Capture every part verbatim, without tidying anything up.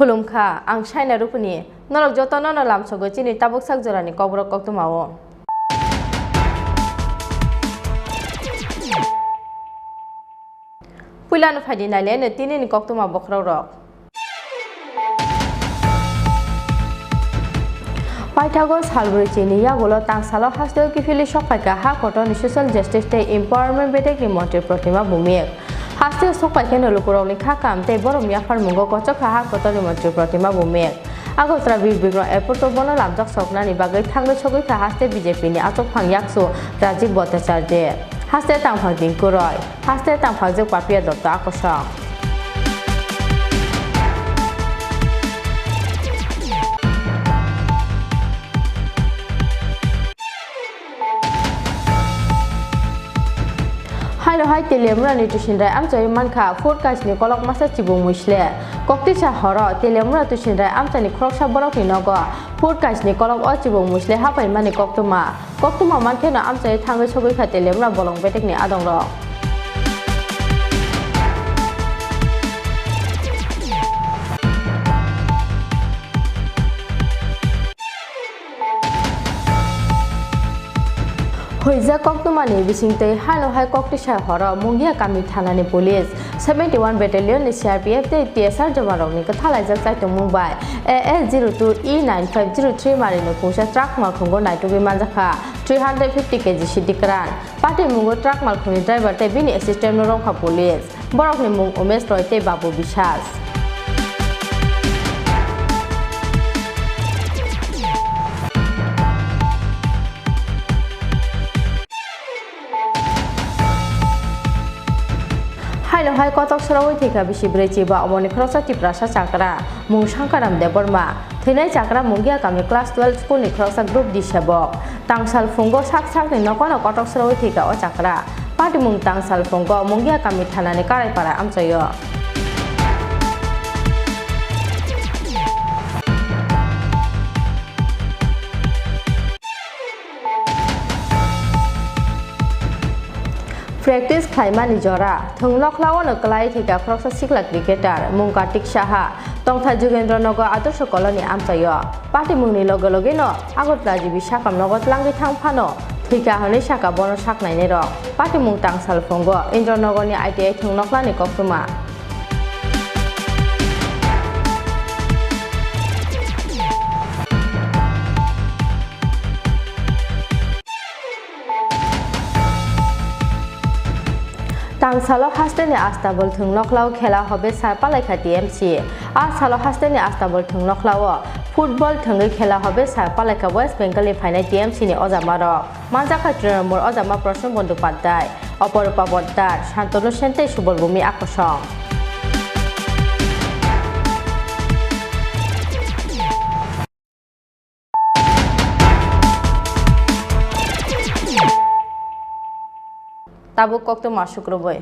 Khulumkha, ang Saina Rupuni. Norok jotono no lamsogo chini tabuk sak jorani kokborok koktwmao. Puilano phaidi naileno tinini koktwma bokhorokrok. Paithago salbrwi chini yagulo tangsalo hasteo kiphilwi sokphaikha ha kotorni Social Justice tei Empowerment bedekni montri Protima Bhumik. Hasteo sokphaikhe no lukurokni kha kaham tei borom yapharmungo kochokha ha kotorni montri Protima Bhumik. Agartala Bir Bikram Airport o bono lamjak soknani bagwi thangwi sogwi kha haste B J P ni achukphang yaksu Rajiv Bhattacharya. Haste tangphang Tinku Roy. Haste tangphangjak Papiya Dutta akosong. Haino hai Teliamura ni Tuisinrai amchai mankha, food kaisni kolok masa chibung muisle. Koktisa horo Teliamura Tuisinrai amchai ni khoroksa borok ni nogo food kaisni kolok o chibung muisle hapai mani koktwma. Koktwma mankhe no amchai thangwi sogwi kha Teliamura bolong betek ni adong rok. Huijak koktwmani bisingtwi haino hai koktwisa horo Mungia kami thanani police, seventy one battalion ni C R P F tei T S R jomarokni kwthalaijak chaitongmung bai A S zero two E nine five zero three mari no kungsa truck malkhungo naitugwi manjakha three hundred fifty K G sidi kwran. Patimungo truck malkhungni driver tei bini assistant no romkha police. Borokni mung Umesh Roy tei Babu Biswas. Haino hai kotok sorowi thwikha bisi brwi chiba omoni khoroksa Tiprasa chakra mung Sankaram Debbarma. Thwinai chakra Mungia kami class twelve school ni khoroksa group D sebok. Tangsal phungo sak sakni nokono kotok sorowi thwikha o chakra. Patimung tangsal phungo Mungia kami thanani Karaipara amchaio. Practice khlaimani jora, thwng nokhlao no kwlai thwikha khoroksa sikla cricketer, mung Kartik Saha, tongthai Jugendra Nagar Adarsh Colony amchaio. Patimungni loge loge no Agartala G B sakam nogo tlangwi thang phano thwikha hwnwi sakha bono saknainai rok. Patimung tangsal phungo Indranagar ni I T I thwng nokhlani koktwma. Tangsalo hasteni Astabol thwng nokhlao khela hobe sa palaikha T M C. A salo hasteni Astabol thwng nokhlao football thwngwi khela hobe sa palaikha West Bengal ni phainai T M C ni ojamarok. Manjakha Trinamool ojama Prashant Bandopadhyay, Aparupa Poddar, Shantanu Sen tei Subal Bhumi akosong. Tabuk koktwma sukrubwi.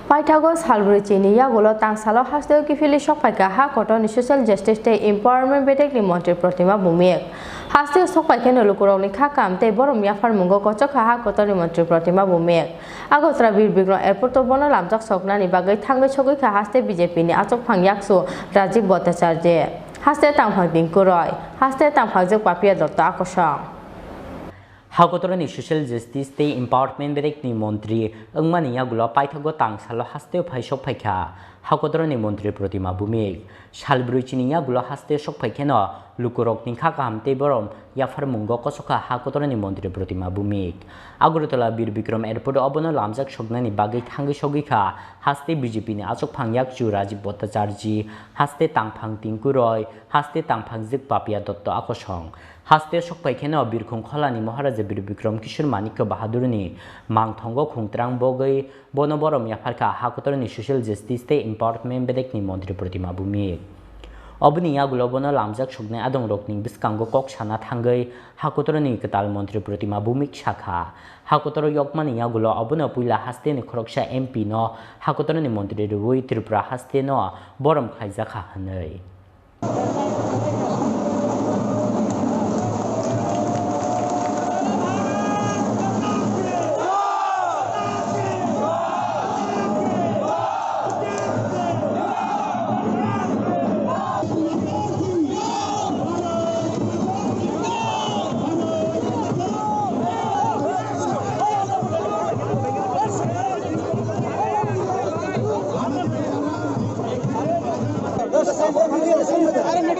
Paithago salbrwi chini yagulo tangsalo hasteo kiphilwi sokphaikha ha kotorni Social Justice tei Empowerment bedekni montri Protima Bhumik. Hasteo sokphaikhe no lukurokni kha kaham tei borom yapharmungo kochokha ha kotorni montri Protima Bhumik. Agartala Bir Bikram Airport o bono lamjak soknani bagwi thangwi sogwi kha haste B J P ni achukphang yaksu Rajiv Bhattacharya. Haste tangphang Tinku Roy, haste tangphangjak Papiya Dutta akosong. Hakotorni Social Justice tei Empowerment bedekni montri wngmani yagulo paithago tangsalo hasteo phai sokphaikha hakotorni montri Protima Bhumik. Salbrwi chini yagulo haste sokphai kheno lukurokni kha kaham tei borom yapharmungo kochokha hakotorni montri Protima Bhumik. Agartala Bir Bikram Airport o obono lamjak soknani bagwi thangwi sogwi kha haste B J P ni achukphang yakchu Rajiv Bhattacharya, haste tangphang Tinku Roy, haste tangphangjak Papiya Dutta akosong. Haste sokphai kheno Birkhung Kholani Maharaja Bir Bikram Kishore Manikya Bahadurni mangthongo khungtrang bogwi bono borom yapharkha hakotorni Social Justice tei Empowerment bedekni montri Protima Bhumik. Oboni yagulo bono lamjak soknai adongrokni bwskango kok sana thangwi hakotorni kwtal montri Protima Bhumik sakha, hakotoro yokmani yagulo obono puila hasteni khoroksa M P no hakotorni montri rwui Tripura hasteno borom khlaijakha hwnwi.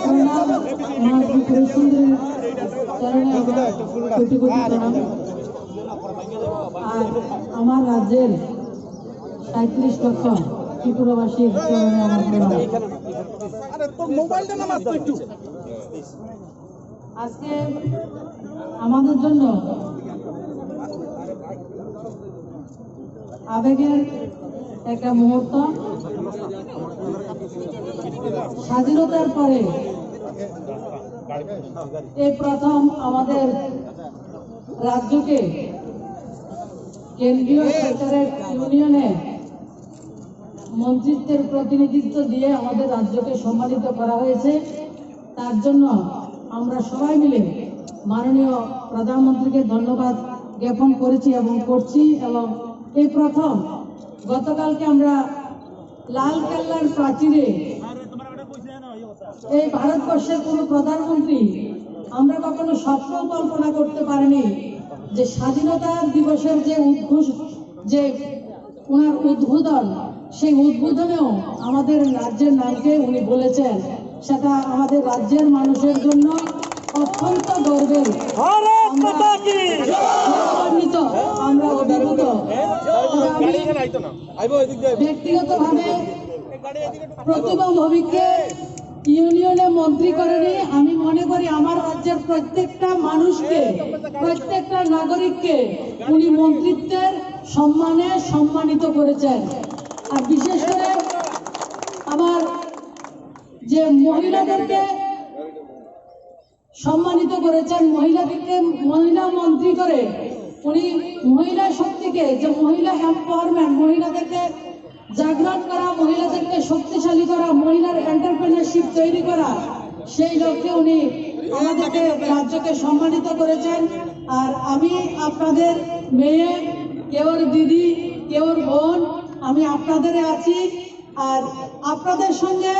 প্রণাম, আমার ত্রিপুরেশ্বরীর চরণে আমার কোটি কোটি প্রণাম। আর আমার রাজ্যের সাঁইত্রিশ লক্ষ ত্রিপুরাবাসীর চরণে আমার প্রণাম। আজকে আমাদের জন্য আবেগের একটা মুহূর্ত। স্বাধীনতার পরে এই প্রথম আমাদের রাজ্যকে কেন্দ্রীয় সরকারের ইউনিয়নে মন্ত্রিত্বের প্রতিনিধিত্ব দিয়ে আমাদের রাজ্যকে সম্মানিত করা হয়েছে। তার জন্য আমরা সবাই মিলে মাননীয় প্রধানমন্ত্রীকে ধন্যবাদ জ্ঞাপন করেছি এবং করছি। এবং এই প্রথম গতকালকে আমরা লাল কেল্লার প্রাচীরে এই ভারতবর্ষের কোনো প্রধানমন্ত্রী, আমরা কখনো স্বপ্ন কল্পনা করতে পারিনি যে স্বাধীনতা দিবসের যে উদ্ঘোষ, যে ওনার উদ্বোধন, সেই উদ্বোধনেও আমাদের রাজ্যের নামকে উনি বলেছেন। সেটা আমাদের রাজ্যের মানুষের জন্য অত্যন্ত গর্বের। ভারত মাতা কি! গৌরবান্বিত, আমরা অভিভূত। তবে আমি ব্যক্তিগতভাবে প্রতিমা ভৌমিককে ইউনিয়নে মন্ত্রী করেনি। আমি মনে করি আমার রাজ্যের প্রত্যেকটা মানুষকে, প্রত্যেকটা নাগরিককে উনি মন্ত্রিত্বের সম্মানে সম্মানিত করেছেন। আর বিশেষ করে আমার যে মহিলাদেরকে সম্মানিত করেছেন, মহিলাদেরকে মহিলা মন্ত্রী করে উনি মহিলা শক্তিকে, যে মহিলা এম্পাওয়ারমেন্ট, মহিলাদেরকে জাগরণ করা, মহিলাদেরকে শক্তিশালী করা, মহিলার এন্টারপ্রেনারশিপ তৈরি করা, সেই লক্ষ্যে উনি আমাদেরকে, রাজ্যকে সম্মানিত করেছেন। আর আমি আপনাদের মেয়ে, কেউর দিদি, কেউর বোন, আমি আপনাদের আছি। আর আপনাদের সঙ্গে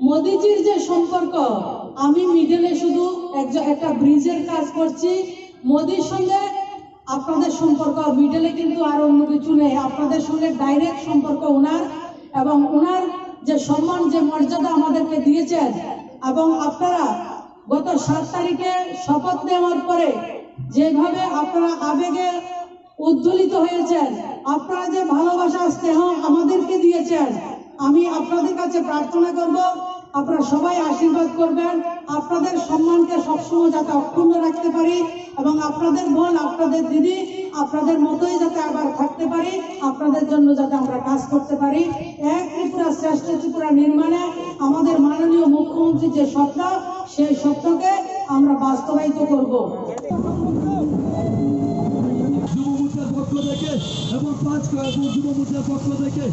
মোদিজির যে সম্পর্ক, আমি মিডলে শুধু একজন, একটা ব্রিজের কাজ করছি। মোদির সঙ্গে আপনাদের সম্পর্ক, মিডলে কিন্তু আর অন্য কিছু নেই। আপনাদের সঙ্গে ডাইরেক্ট সম্পর্ক ওনার, এবং ওনার যে সম্মান, যে মর্যাদা আমাদেরকে দিয়েছেন, এবং আপনারা গত সাত তারিখে শপথ নেওয়ার পরে যেভাবে আপনারা আবেগে উদ্দোলিত হয়েছেন, আপনারা যে ভালোবাসা স্নেহ আমাদেরকে দিয়েছেন, আমি আপনাদের কাছে প্রার্থনা করব, আপনারা সবাই আশীর্বাদ করবেন, আপনাদের সম্মানকে সবসময় যাতে অক্ষুণ্ণ রাখতে পারি, এবং আপনাদের বোন, আপনাদের দিদি, আপনাদের মতোই যাতে আবার থাকতে পারি, আপনাদের জন্য যাতে আমরা কাজ করতে পারি। এক ত্রিপুরা শ্রেষ্ঠ ত্রিপুরা নির্মাণে আমাদের মাননীয় মুখ্যমন্ত্রীর যে স্বপ্ন, সেই স্বপ্নকে আমরা বাস্তবায়িত করব। যুব মোর্চার পক্ষ থেকে এবং পাঁচ এবং যুব মোর্চার পক্ষ থেকে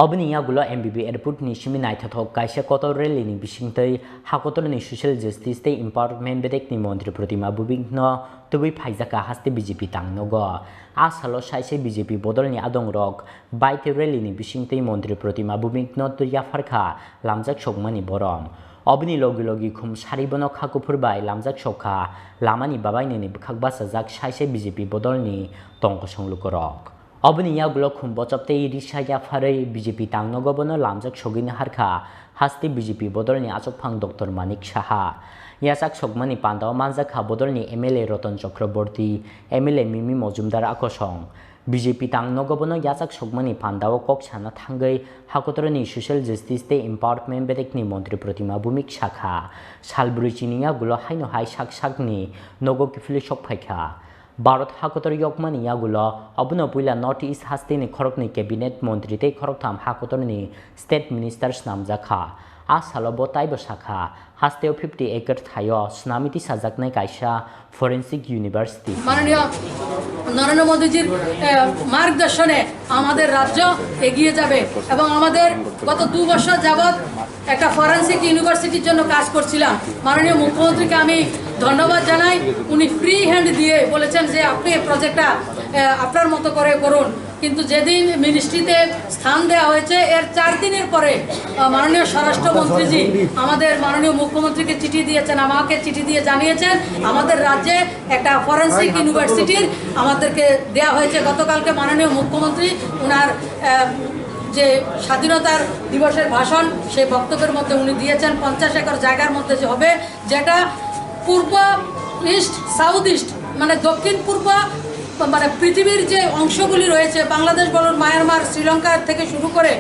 Oboni yagulo M B B airport ni simi naithothok kaisa kotor rally ni bisingtwi hakotor ni social justice tei empowerment bedek ni montri Protima Bhumik no tubui phaijak kha haste B J P tangnogo. A salo saise B J P bodol ni adong rok bai tei rally ni bisingtwi montri Protima Bhumik no twi yaphar kha lamjak sokmani borom. Oboni logi logi khum sari bono kha kuphur bai lamjak sok kha lamani babainini bwkhak bachajak saise B J P bodol ni tong kosong lukurok. Oboni yagulo khum bochop tei risa yapharwi B J P tangnogo bono lamjak sogwi naharkha haste B J P bodolni achukphang Doctor Manik Saha. Yachak sokmani pandao manjakha bodolni M L A Roton Chakraborty, M L A Mimi Mojumdar akosong. B J P tangnogo bono yachak sokmani pandao kok sana thangwi hakotorni social justice tei empowerment bedekni montri Protima Bhumik sakha. Salbrwi chini yagulo haino hai sak sakni nogo kiphilwi sok phaikha. Bharat hakotor yokmani yagulo abono puila North East hasteni khoroknwi cabinet montri tei khoroktham hakotorni state minister swnamjakha. A salo bo taibo sakha, hasteo fifty acre thaio swnamwi tisajaknai kaisa forensic university. মাননীয় নরেন্দ্র মোদীজির, আহ, মার্গদর্শনে আমাদের রাজ্য এগিয়ে যাবে এবং আমাদের গত দু বছর যাবত একটা ফরেন্সিক ইউনিভার্সিটির জন্য কাজ করছিলাম। মাননীয় মুখ্যমন্ত্রীকে আমি ধন্যবাদ জানাই, উনি ফ্রি হ্যান্ড দিয়ে বলেছেন যে আপনি এই প্রজেক্টটা, আহ, আপনার মতো করে করুন। কিন্তু যেদিন মিনিস্ট্রিতে স্থান দেওয়া হয়েছে, এর চার দিনের পরে, আহ, মাননীয় স্বরাষ্ট্রমন্ত্রীজি আমাদের মাননীয় মুখ্যমন্ত্রীকে চিঠি দিয়েছেন, আমাকে চিঠি দিয়ে জানিয়েছেন আমাদের রাজ্যে একটা ফরেন্সিক ইউনিভার্সিটির আমাদেরকে দেওয়া হয়েছে। গতকালকে মাননীয় মুখ্যমন্ত্রী ওনার, আহ, যে স্বাধীনতার দিবসের ভাষণ, সেই বক্তব্যের মধ্যে উনি দিয়েছেন পঞ্চাশ একর জায়গার মধ্যে যে হবে, যেটা পূর্ব, ইস্ট, সাউথ ইস্ট, মানে দক্ষিণ পূর্ব, মানে পৃথিবীর যে অংশগুলি রয়েছে, বাংলাদেশ বলুন, মায়ানমার, শ্রীলঙ্কা থেকে শুরু করে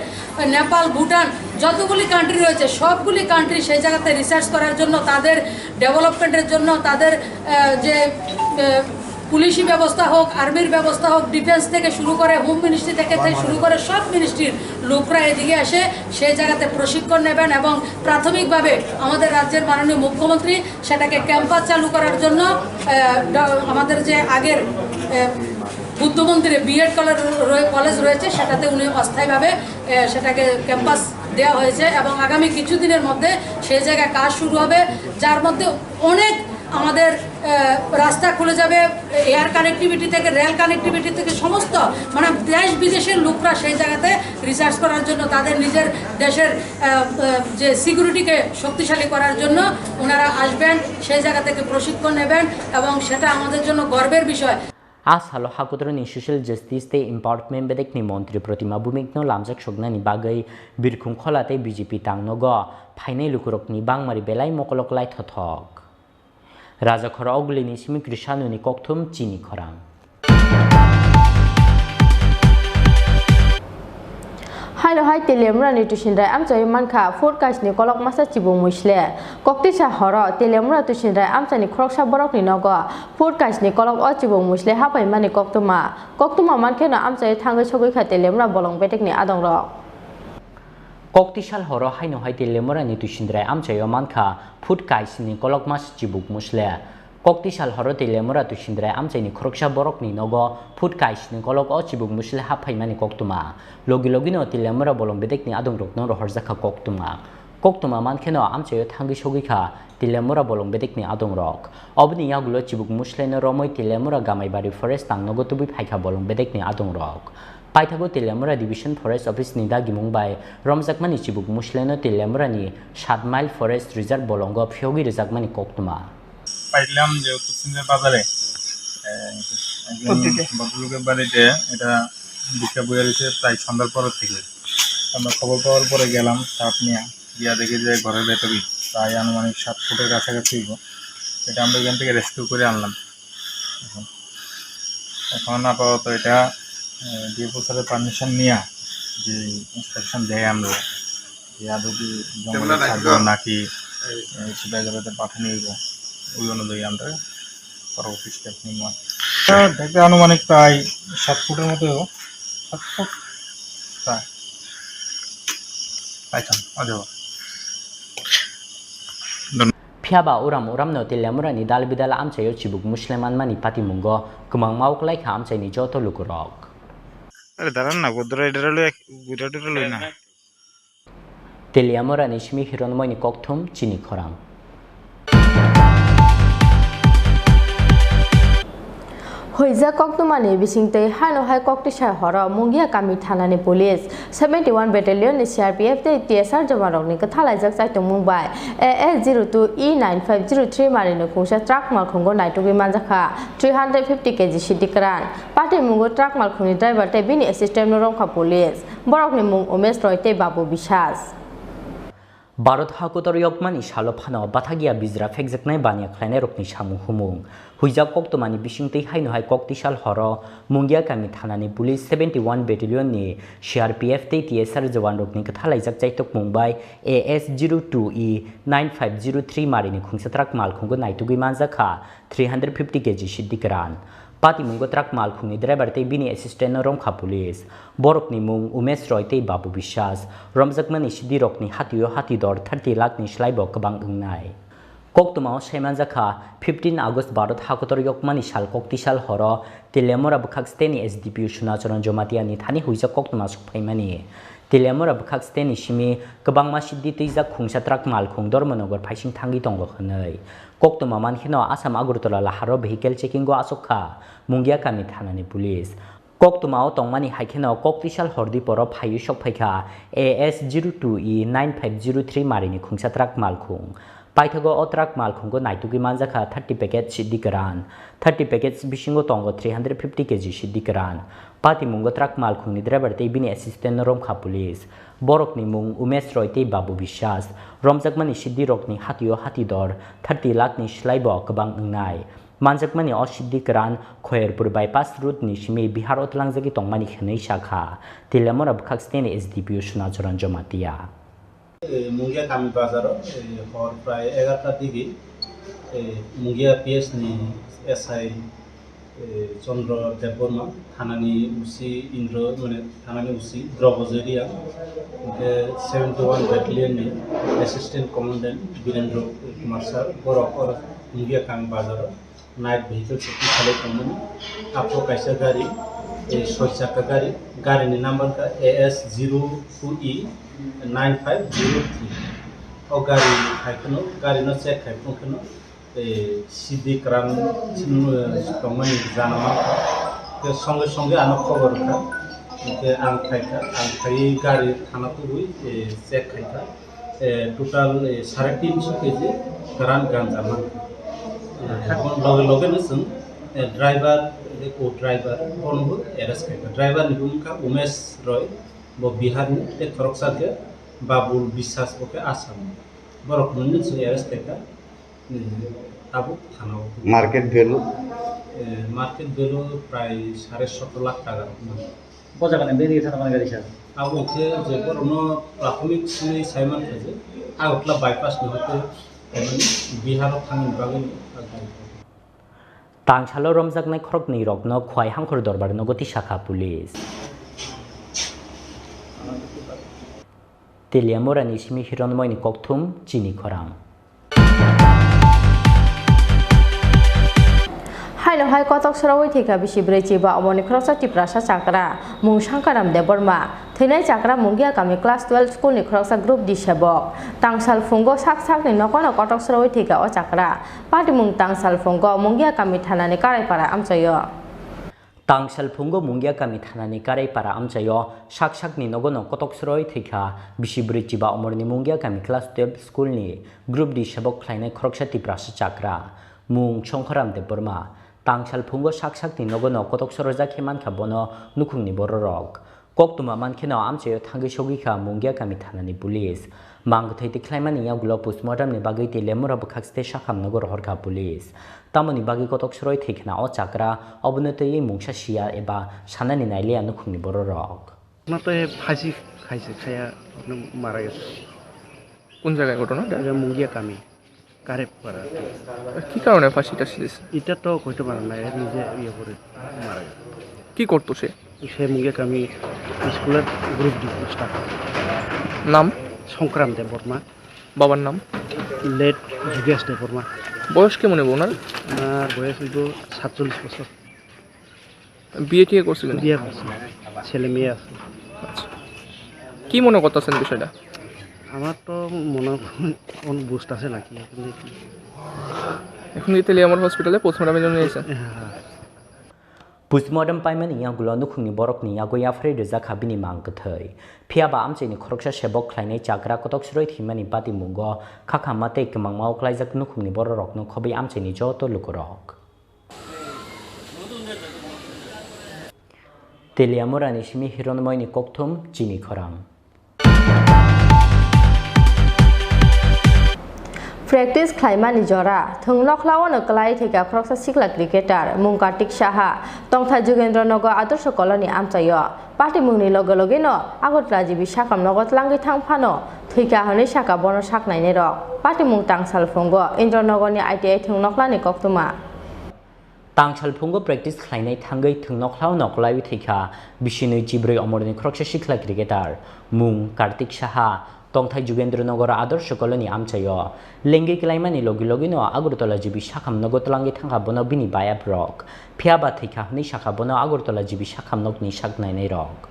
নেপাল, ভুটান, যতগুলি কান্ট্রি রয়েছে, সবগুলি কান্ট্রি সেই জায়গাতে রিসার্চ করার জন্য, তাদের ডেভেলপমেন্টের জন্য, তাদের, আহ, যে, আহ, পুলিশি ব্যবস্থা হোক, আর্মির ব্যবস্থা হোক, ডিফেন্স থেকে শুরু করে, হোম মিনিস্ট্রি থেকে, থেকে শুরু করে সব মিনিস্ট্রির লোকরা এদিকে এসে সেই জায়গাতে প্রশিক্ষণ নেবেন এবং প্রাথমিকভাবে আমাদের রাজ্যের মাননীয় মুখ্যমন্ত্রী সেটাকে ক্যাম্পাস চালু করার জন্য, আহ, ড-, আমাদের যে আগের, আহ, বুদ্ধ মন্দিরে বিএড কলেজ রয়ে-, কলেজ রয়েছে, সেটাতে উনি অস্থায়ীভাবে, আহ, সেটাকে ক্যাম্পাস দেওয়া হয়েছে এবং আগামী কিছুদিনের মধ্যে সেই জায়গায় কাজ শুরু হবে, যার মধ্যে অনেক আমাদের, আহ, রাস্তা খুলে যাবে, এয়ার কানেক্টিভিটি থেকে, রেল কানেক্টিভিটি থেকে, সমস্ত, মানে, দেশ বিদেশের লোকরা সেই জায়গাতে রিসার্চ করার জন্য, তাদের নিজের দেশের, আহ, আহ, যে সিকিউরিটিকে শক্তিশালী করার জন্য ওনারা আসবেন, সেই জায়গা থেকে প্রশিক্ষণ নেবেন এবং সেটা আমাদের জন্য গর্বের বিষয়। A salo hakutroni social justice tei empowerment bedekni montri Protima Bhumikno lamjak soknani bagwi Birkhung Khola tei B J P tangnogo phainai lukurokni bangmari belai mokolok lai thothok. Rajakhor Ogulini simi Krishanoni kokthum chini khorang. Haino hai Teliamura ni Tuisindrai amchai mankha, food kaisni kolok masa chibuk muisle. Koktisa horo Teliamura Tuisindrai amchai ni khoroksa borok ni nogo food kaisni kolok o chibuk muisle hapai mani koktuma. Koktuma mankhe no amchai thangwi sogwi kha Teliamura bolong betek ni adong rok. Koktisal horo haino hai Teliamura ni Tuisindrai amchai o mankha food kaisni kolok masa chibuk muisle. Koktisal horo Teliamura Tuisindrai amchaini khoroksa borokni nogo food kaisni kolok o chibuk muisle hap phaimani koktuma. Logi logino Teliamura bolong bedekni adongrokno rohorjakha koktuma. Koktuma mankheno amchaio thangwi sogwikha Teliamura bolong bedekni adongrok. Oboni yagulo chibuk muisleno romwi Teliamura Gamaibari Forest tangnogo tubui phaikha bolong bedekni adongrok. Paithago Teliamura Division Forest Office ni dagimung bai romjakmani chibuk muisleno Teliamura ni সাত mile Forest Reserve bolongo phiyogwi rwjakmani koktuma. পাইলাম যে তুসিনদের বাজারে, আহ, একজন ভদ্রলোকের বাড়িতে এটা ভিক্ষা বইয়া রয়েছে প্রায় সন্ধ্যার পর থেকে। আমরা খবর পাওয়ার পরে গেলাম স্টাফ নিয়ে, গিয়া দেখি যে ঘরের ভেতরেই প্রায় আনুমানিক সাত ফুটের কাছাকাছি হইব। এটা আমরা এখান থেকে রেস্কিউ করে আনলাম। এখন, এখন আপাতত এটা, আহ, ডিএফও স্যারের পারমিশন নিয়ে যে ইন্সপেকশন দেয় আমরা, যে আদৌ কি জঙ্গলে থাকবো নাকি, এ, শিকার জগতে পাঠানো হইব, ওই অনুযায়ী আমরা পরবর্তী স্টেপ নিব। এটা দেখতে আনুমানিক প্রায় সাত ফুটের মতো হইব। সাত ফুট প্রায়। পাইথন, অজগর। Phiya ba uram uramno Teliamurani dal bidal amchaio chibuk muisle manmani patimungo kwmangma uklaikha amchaini joto lukurok. আরে দাঁড়ান না, গোদরা এটা লই, গোদরা এটা লই না। Teliamurani simi Hironmoini kokthum chini khorang. Huijak koktwmani bisingtwi haino hai koktwisa horo Mungia kami thanani police, seventy one battalion ni C R P F tei T S R jawanrokni kwthalaijak chaitokmung bai A S zero two E nine five zero three marini khungsa truck malkhungo naitugwi manjakha three hundred fifty K G sidi kwran. Patimungo truck malkhungni driver tei bini assistant no romkha police. Borokni mung Umesh Roy tei Babu Biswas. Bharat hakutor yokmani salo phano bathakya bijra phekjaknai baniya khlainairokni samung humung. Huijak koktwmani bisingtwi haino hai koktisal horo Mungia kami thanani police seventy one battalion ni C R P F tei T S R jawanrokni kwthalaijak chaitokmung bai A S zero two E nine five zero three marini khungsa truck malkhungo naitugwi manjakha three hundred fifty K G sidi kwran. Patimungo truck malkhungni driver tei bini assistant no romkha police. Borokni mung Umesh Roy tei Babu Biswas. Romjakmani sidirokni hatio hati dor thirty lakh ni slaibo kwbang wngnai. Koktwmao saimanjakha, fifteen August Bharat hakotor yokmani sal koktisal horo Teliamura bwkhak steni S D P O Sunacharan Jamatia ni thani huijak koktwma sukphaimani. Teliamura bwkhak steni simi kwbangma siddi twijak khungsa truck malkhung Dharmanagar phaising thangwi tongo hwnwi. Koktwma mankheno Assam Agartala laharo vehicle checking o achukha Mungia kami thanani police. Koktwmao tongmani hai kheno koktisal hordi poro phaiwi sokphaikha A S zero two E nine five zero three marini khungsa truck malkhung. Paithago o truck malkhungo naitugwi manjakha thirty packet siddi kwran. Thirty packets bisingo tongo three hundred fifty K G siddi kwran. Patimungo truck malkhungni driver tei bini assistant no romkha police. Borokni mung Umesh Roy tei Babu Biswas. Romjakmani siddirokni hatio hati dor thirty lakh ni slaibo kwbang wngnai. Manjakmani o siddi kwran Khoyerpur bypass route ni simi Bihar o tlangjagwi tongmani hwnwi sakha Teliamura bwkhak steni S D P O Sunacharan Jamatia. Eh, Mungia kami bazaro, eh, hor prai egarta digi, eh, Mungia P S ni S I, eh, Chandra Debbarma, thanani O C Indra, mane thanani O C Drobo Jeriya, hingke seventy one battalion ni assistant commandant Birendra Kumar sir, borok oro Mungia kami bazaro. Night vehicle checking khalai tongmani. Aphuru kaisa gari, eh, soi chakka gari, gari ni number kha A S zero two E nine five zero three. O gari hai kheno, gari no check khai phung kheno, eh, C D kwran, eh, tongmani jana mankha. Te songe songe ano khobor kha. Te ang khai kha, ang khai gari thana tubui, eh, check khai kha. Eh, total, eh, sare tinso K G kwran ganja man. Eh, ebong loge loge no chwng, eh, driver, eh, co-driver bono bo arrest khaikha. Driver ni bumung kha Umesh Roy, bo Bihar ni, tei khoroksa khe Babul Biswas, bo khe Assam ni. Borok no chwng arrest khaikha. Tabuk thana o. Market value? Eh, market value prai sare sotor lakh taka rok man. Bo jaga ni beri thana mani gari sir. Abo khe je borok no prathomik simi sai man kha je Agartala bypass ni hoite Bihar o thangni bagwi. Tangsalo romjaknai khoroknwi rokno Khwai Hangkhor Dorbar nogo tisakha police. Teliamura ni simi Hironmoyni kokthum chini khorang. Haino hai kotok sorowi thwikha bisi bwrwi chiba omoni khoroksa Tiprasa chakra mung Sankaram Debbarma. Thwinai chakra Mungia kami class twelve school ni khoroksa group D sebok. Tangsal phungo sak sakni nokono kotok sorowi thwikha o chakra. Patimung Tangsal phungo Mungia kami thanani Karaipara amchaio. Tangsal phungo Mungia kami thanani Karaipara amchaio sak sakni nogono kotok sroi thwikha bisi bwrwi chiba omorni Mungia kami class twelve school ni group D sebok khlainai khoroksa Tiprasa chakra mung Songkhoram Debbarma. Tangsal phungo sak sakni nogono kotok srojak khe mankha bono nukhungni bororok. Koktwma mankheno amchaio thangwi sogwikha Mungia kami thanani police. Mang kwthwi tikhlaimani yagulo postmortem ni bagwi tei lemura bwkhak tei sakham nogo rohorkha police. Tamoni bagwi kotok sroi thwikhna o chakra, obono twiwi mungsa siya eba sanani nailiya nukhungni bororok. No to he phasi khaise khaya no mara gese. কোন জায়গায় ঘটনা? এটা মুঙ্গিয়া কামি। কারেপাড়া। কি কারণে ফাঁসি টাসি দিছে? এটা তো কইতে পারে না, এর নিজে ইয়ে করে মারা গেছে। কি করতো সে? সে মুঙ্গিয়া কামি স্কুলের গ্রুপ ডি স্টাফ। নাম? সংক্রাম দেব বর্মা। বাবার নাম? লেট যুগেশ দেব বর্মা। বয়স কেমন হবে ওনার? ওনার বয়স হইব সাতচল্লিশ বছর। বিয়ে টিয়ে করছিলেন? বিয়ে করছি, ছেলে মেয়ে আছে। আচ্ছা, কি মনে করতেছেন বিষয়টা? আমার তো মনে হয় কোনো বুঝতেছে না কি, এখন দেখি। এখন কি তেলিয়ামুড়া হসপিটালে পোস্টমর্টমের জন্য নিয়ে এসেছেন? হ্যাঁ, হ্যাঁ। Postmortem paimani yagulo nukhungni borokni yago yapharwi rwjakha bini mang kwthwi. Phiyaba amchaini khoroksa sebok khlainai chakra kotok sroi thwimani patimungo khakhamma tei kwmangmao klaijak nukhungni bororokno khobwi amchaini joto lukurok. Teliamurani simi Hironmoyni kokthum chini khorang. Practice khlaimani jora, thwng nokhlao no kwlai thwikha khoroksa sikla cricketer, mung Kartik Saha, tongthai Jugendra Nagar Adarsh Colony amchaio. Patimungni loge loge no Agartala G B sakam nogo tlangwi thang phano thwikha hwnwi sakha bono sak nainai rok. Patimung Tangsal phungo Indra Nagarni I T I thwng nokhlani koktwma. Tangsalphungo practice khlainai thangwi thwngnokhla-o noklaiwi thwikha bisinwi chibrwi omorni khoroksa sikla cricketer, mung Kartik Saha, tongthai Jugendra Nagar Adarsh Colony amchaio. Lengwi klaimani logi logino Agartala G B sakham nogo twlangwi thangkha bono bini bayaprok. Phiyaba thwikha hwnwi sakha bono Agartala G B sakham nokni sak nainairok.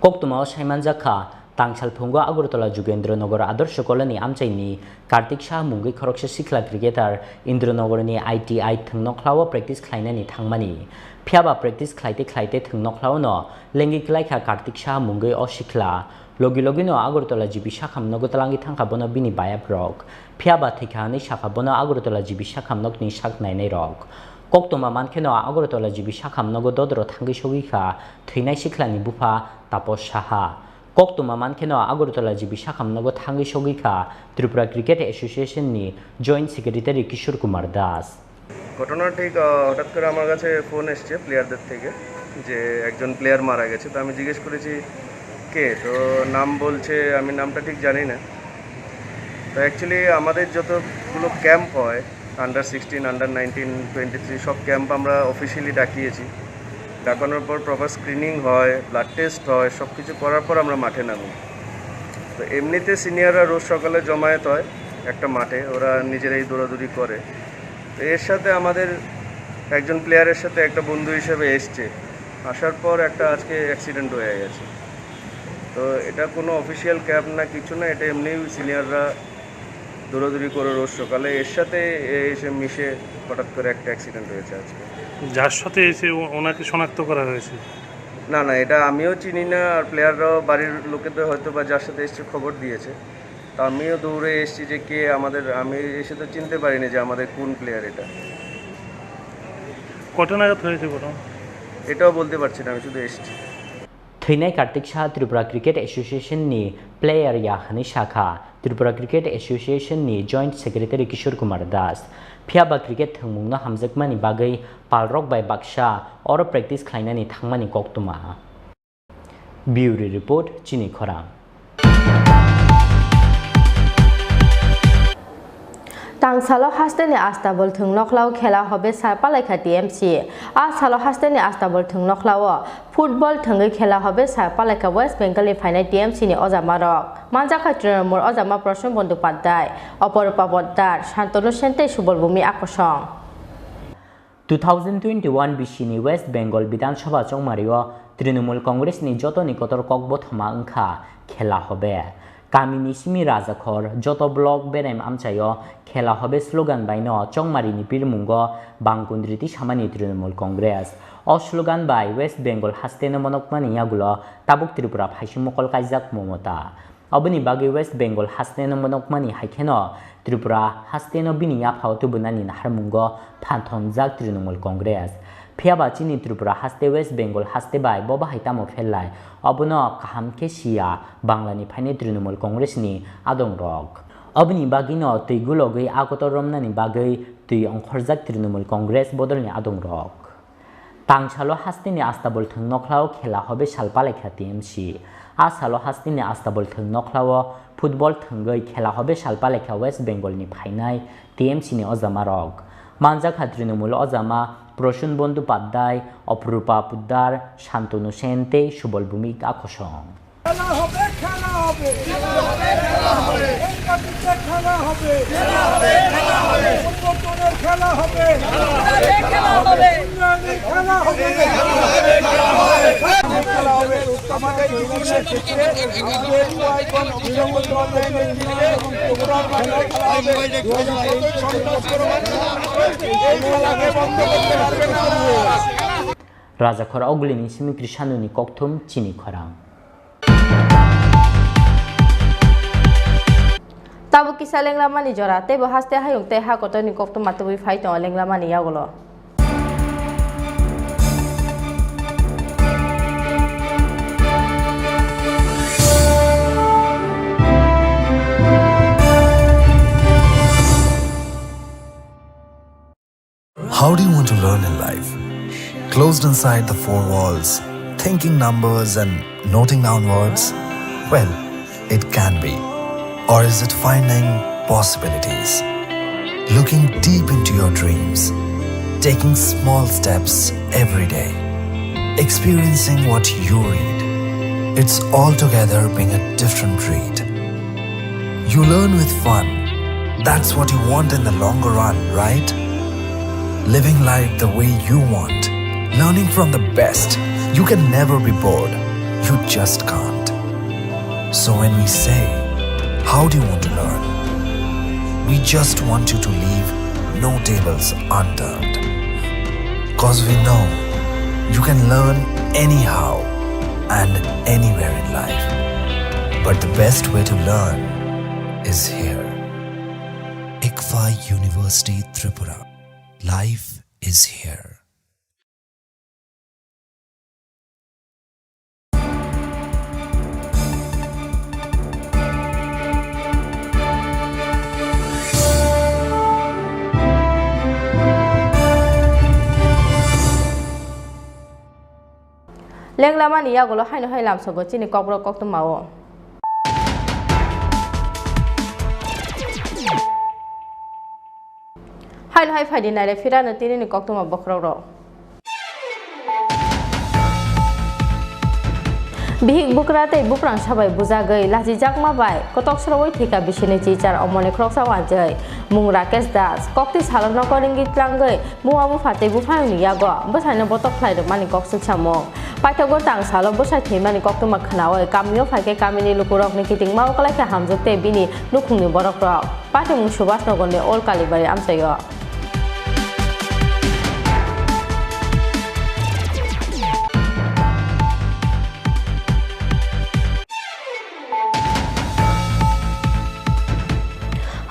Koktwmao saimanjakha, tangsalphungo Agartala Jugendra Nagar Adarsh Colony amchaini Kartik Saha mungwi khoroksa sikla cricketer Indranagarni I T I thwngnokhla-o practice khlainani thangmani. Phiyaba practice khlaite khlaite thwngnokhla-ono lengwi klaikha Kartik Saha mungwi o sikla. Logi logino Agartala G B sakham nogo twlangwi thangkha bono bini bayaprok. Phiyaba thwikha hwnwi sakha bono Agartala G B sakham nokni sak nainairok. Koktwma mankheno Agartala G B sakham nogo dodro thangwi sogwikha thwinai siklani bupha Taposh Saha. Koktwma mankheno Agartala G B sakham nogo thangwi sogwikha Tripura Cricket Association ni Joint Secretary Kishore Kumar Das. ঘটনা ঠিক, আহ, হঠাৎ করে আমার কাছে ফোন এসছে প্লেয়ারদের থেকে যে একজন প্লেয়ার মারা গেছে। তো আমি জিজ্ঞেস করেছি, "কে?" তো নাম বলছে, আমি নামটা ঠিক জানি না। তো অ্যাকচুয়ালি আমাদের যতগুলো ক্যাম্প হয়, under sixteen, under nineteen, twenty three, সব ক্যাম্প আমরা অফিসিয়ালি ডাকিয়েছি। ডাকানোর পর প্রপার স্ক্রিনিং হয়, ব্লাড টেস্ট হয়, সব কিছু করার পর আমরা মাঠে নামি। তো এমনিতে সিনিয়ররা রোজ সকালে জমায়েত হয় একটা মাঠে, ওরা নিজেরাই দৌড়াদৌড়ি করে। তো এর সাথে আমাদের একজন প্লেয়ারের সাথে একটা বন্ধু হিসেবে এসছে, আসার পর একটা আজকে অ্যাক্সিডেন্ট হয়ে গেছে। তো এটা কোনো অফিসিয়াল ক্যাম্প না, কিছু না, এটা এমনিই সিনিয়ররা দৌড়াদৌড়ি করে রোজ সকালে, এর সাথে এসে মিশে হঠাৎ করে একটা অ্যাক্সিডেন্ট হয়েছে আজকে। যার সাথে এসে ও-, ওনাকে শনাক্ত করা হয়েছে? না, না, এটা আমিও চিনি না, আর প্লেয়াররাও বাড়ির লোকেদের হয়তো বা যার সাথে এসছে খবর দিয়েছে। তো আমিও দৌড়ে এসছি যে কে আমাদের, আমি এসে তো চিনতে পারিনি যে আমাদের কোন প্লেয়ার এটা। কটা নাগাদ হয়েছে ঘটনা? এটাও বলতে পারছি না, আমি শুধু এসছি। Thwinai Kartik Saha Tripura Cricket Association ni player ya hwnwi sakha Tripura Cricket Association ni Joint Secretary Kishore Kumar Das. Phiyaba cricket thwngmungno hamjakmani bagwi palrok bai baksa oro practice khlainani thangmani koktwma. Bureau Report, Chini Khorang. Tangsalo hasteni Astabol thwng nokhlao khela hobe sal palaikha T M C. A salo hasteni Astabol thwng nokhlao football thwngwi khela hobe sal palaikha West Bengal ni phainai T M C ni ojamarok. Manjakha Trinamool ojama Prasun Bandopadhyay, Oporupa Poddar, Shantanu Sen tei Subal Bhumi Akosong. Two thousand twenty-one bisini West Bengal Bidhan Sabha chongmario Trinamool Congress ni jotoni kotor kokbothoma wngkha khela hobe. Kamini simi Rajakhor joto block beraim amchaio khela hobe slogan baino chongmarini pirmungo bangkundri tisamani Trinamool Congress. O slogan bai West Bengal hasteno monokmani yagulo tabuk Tripura phaising mokol kaijak Momota. Oboni bagwi West Bengal hasteno monokmani haikheno Tripura hasteno bini yaphao tubunani naharmungo phanthongjak Trinamool Congress. Phiyaba chini Tripura haste West Bengal haste bai bo bahai tamo pherlai? Obono kaham khe siya Banglani phainai Trinamool Congress ni adongrok. Oboni bagwino twi gulogwi a kotor romnani bagwi twi ongkhorjak Trinamool Congress bodolni adongrok. Tangsalo hasteni Astabol thwng nokhlao khela hobe sal palaikha T M C. A salo hasteni Astabol thwng nokhlao football thwngwi khela hobe sal palaikha West Bengal ni phainai T M C ni ojamarok. Manjakha Trinamool ojama Prasun Bandopadhyay, Oporupa Poddar, Shantanu Sen tei Subal Bhumik Akosong. খেলা হবে, খেলা হবে। খেলা হবে, খেলা হবে। এই মাটিতে খেলা হবে। খেলা হবে, খেলা হবে। উন্নয়নের খেলা হবে। খেলা হবে, খেলা হবে। উন্নয়নের খেলা হবে। খেলা হবে, খেলা হবে। খেলা হবে। আমাদের জীবনের ক্ষেত্রে আমাদের তৃণমূল কংগ্রেসের নেতৃত্বে ত্রিপুরা খেলা হবে। দু হাজার সতেরো সাল থেকে এই খেলাকে বন্ধ করতে পারবে না। Rajakhor Ogulini simi Krishanuni kokthum Chini Khorang. Tabuk kisa lenglamani jora, teibo haste hayung tei ha kotorni koktwma tubui phai tongo lenglamani yagulo. How do you want to learn in life? Closed inside the four walls, thinking numbers and noting down words? Well, it can be. Or is it finding possibilities? Looking deep into your dreams? Taking small steps every day, experiencing what you read, it's altogether being a different breed. You learn with fun. That's what you want in the longer run, right? Living life the way you want, learning from the best. You can never be bored. You just can't. So when we say, "How do you want to learn?" We just want you to leave no tables unturned. 'Cause we know you can learn anyhow and anywhere in life. But the best way to learn is here. ICFAI University Tripura. Life is here. Lenglamani yagulo haino hai lamsogo chini kokborok koktwmao. Haino hai phaidi naile phirano tinini koktwma bokhorokrok. Bihik bwkra tei buprang sabai bujagwi lachijakma bai kotok srowi thwikha bisini chichar omoni khoroksa wanjwi mung Rakesh Das. Kokti salo nokol ringwi tlangwi buma bupha tei buphayungni yago bwsaino botok khlai rwmani koksil samung. Paithago tang salo bwsai thwimani koktwma khwnawi kamio phaikhe kamini lukurokni kitingmao kwlaikha hamjwk tei bini nukhungni borokrok. Patimung Subhas Nagarni Old Kalibari amchaio.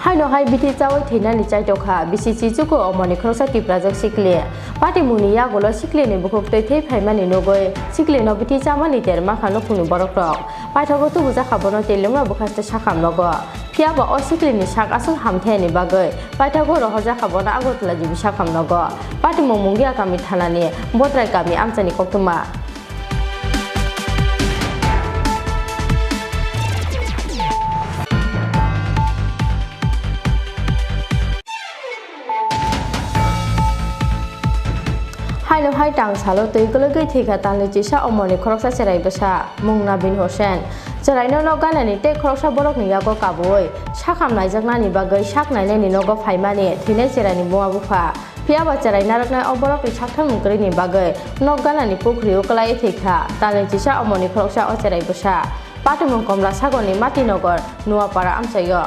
Haino hai bithi chawi thwinani chaitokha bisi chichuku omoni khoroksa Tiprajwk sikli. Patimungni yagulo siklini bukhuk twi thwi phaimani nugwi siklino bithi chamani ter mankha nukhungni borokrok. Paithago tubujakha bono tei lwngno bwkhaste sakham nogo. Phiyaba o siklini sak aswk hamthayani bagwi paithago rohorjakha bono Agartala G B sakham nogo. Patimung Mungia kami thanani Bodrai kami amchaini koktwma. Haino hai tang salo twi kwlwgwi thwikha talni chisa omorni khoroksa cherai bwsa mung Nabin Hossain. Cheraino nok ganani tei khoroksa borokni yago kabui sakham naijaknani bagwi sak nainani nogo phaimani thwinai cheraini buma bupha. Phiyaba cherai narwknai o borokni sakthangmung kwrwini bagwi nok ganani pukhrio kwlaiwi thwikha talni chisa omorni khoroksa o cherai bwsa. Patimung Komla Sagorni Matinagar Nuapara amchaio.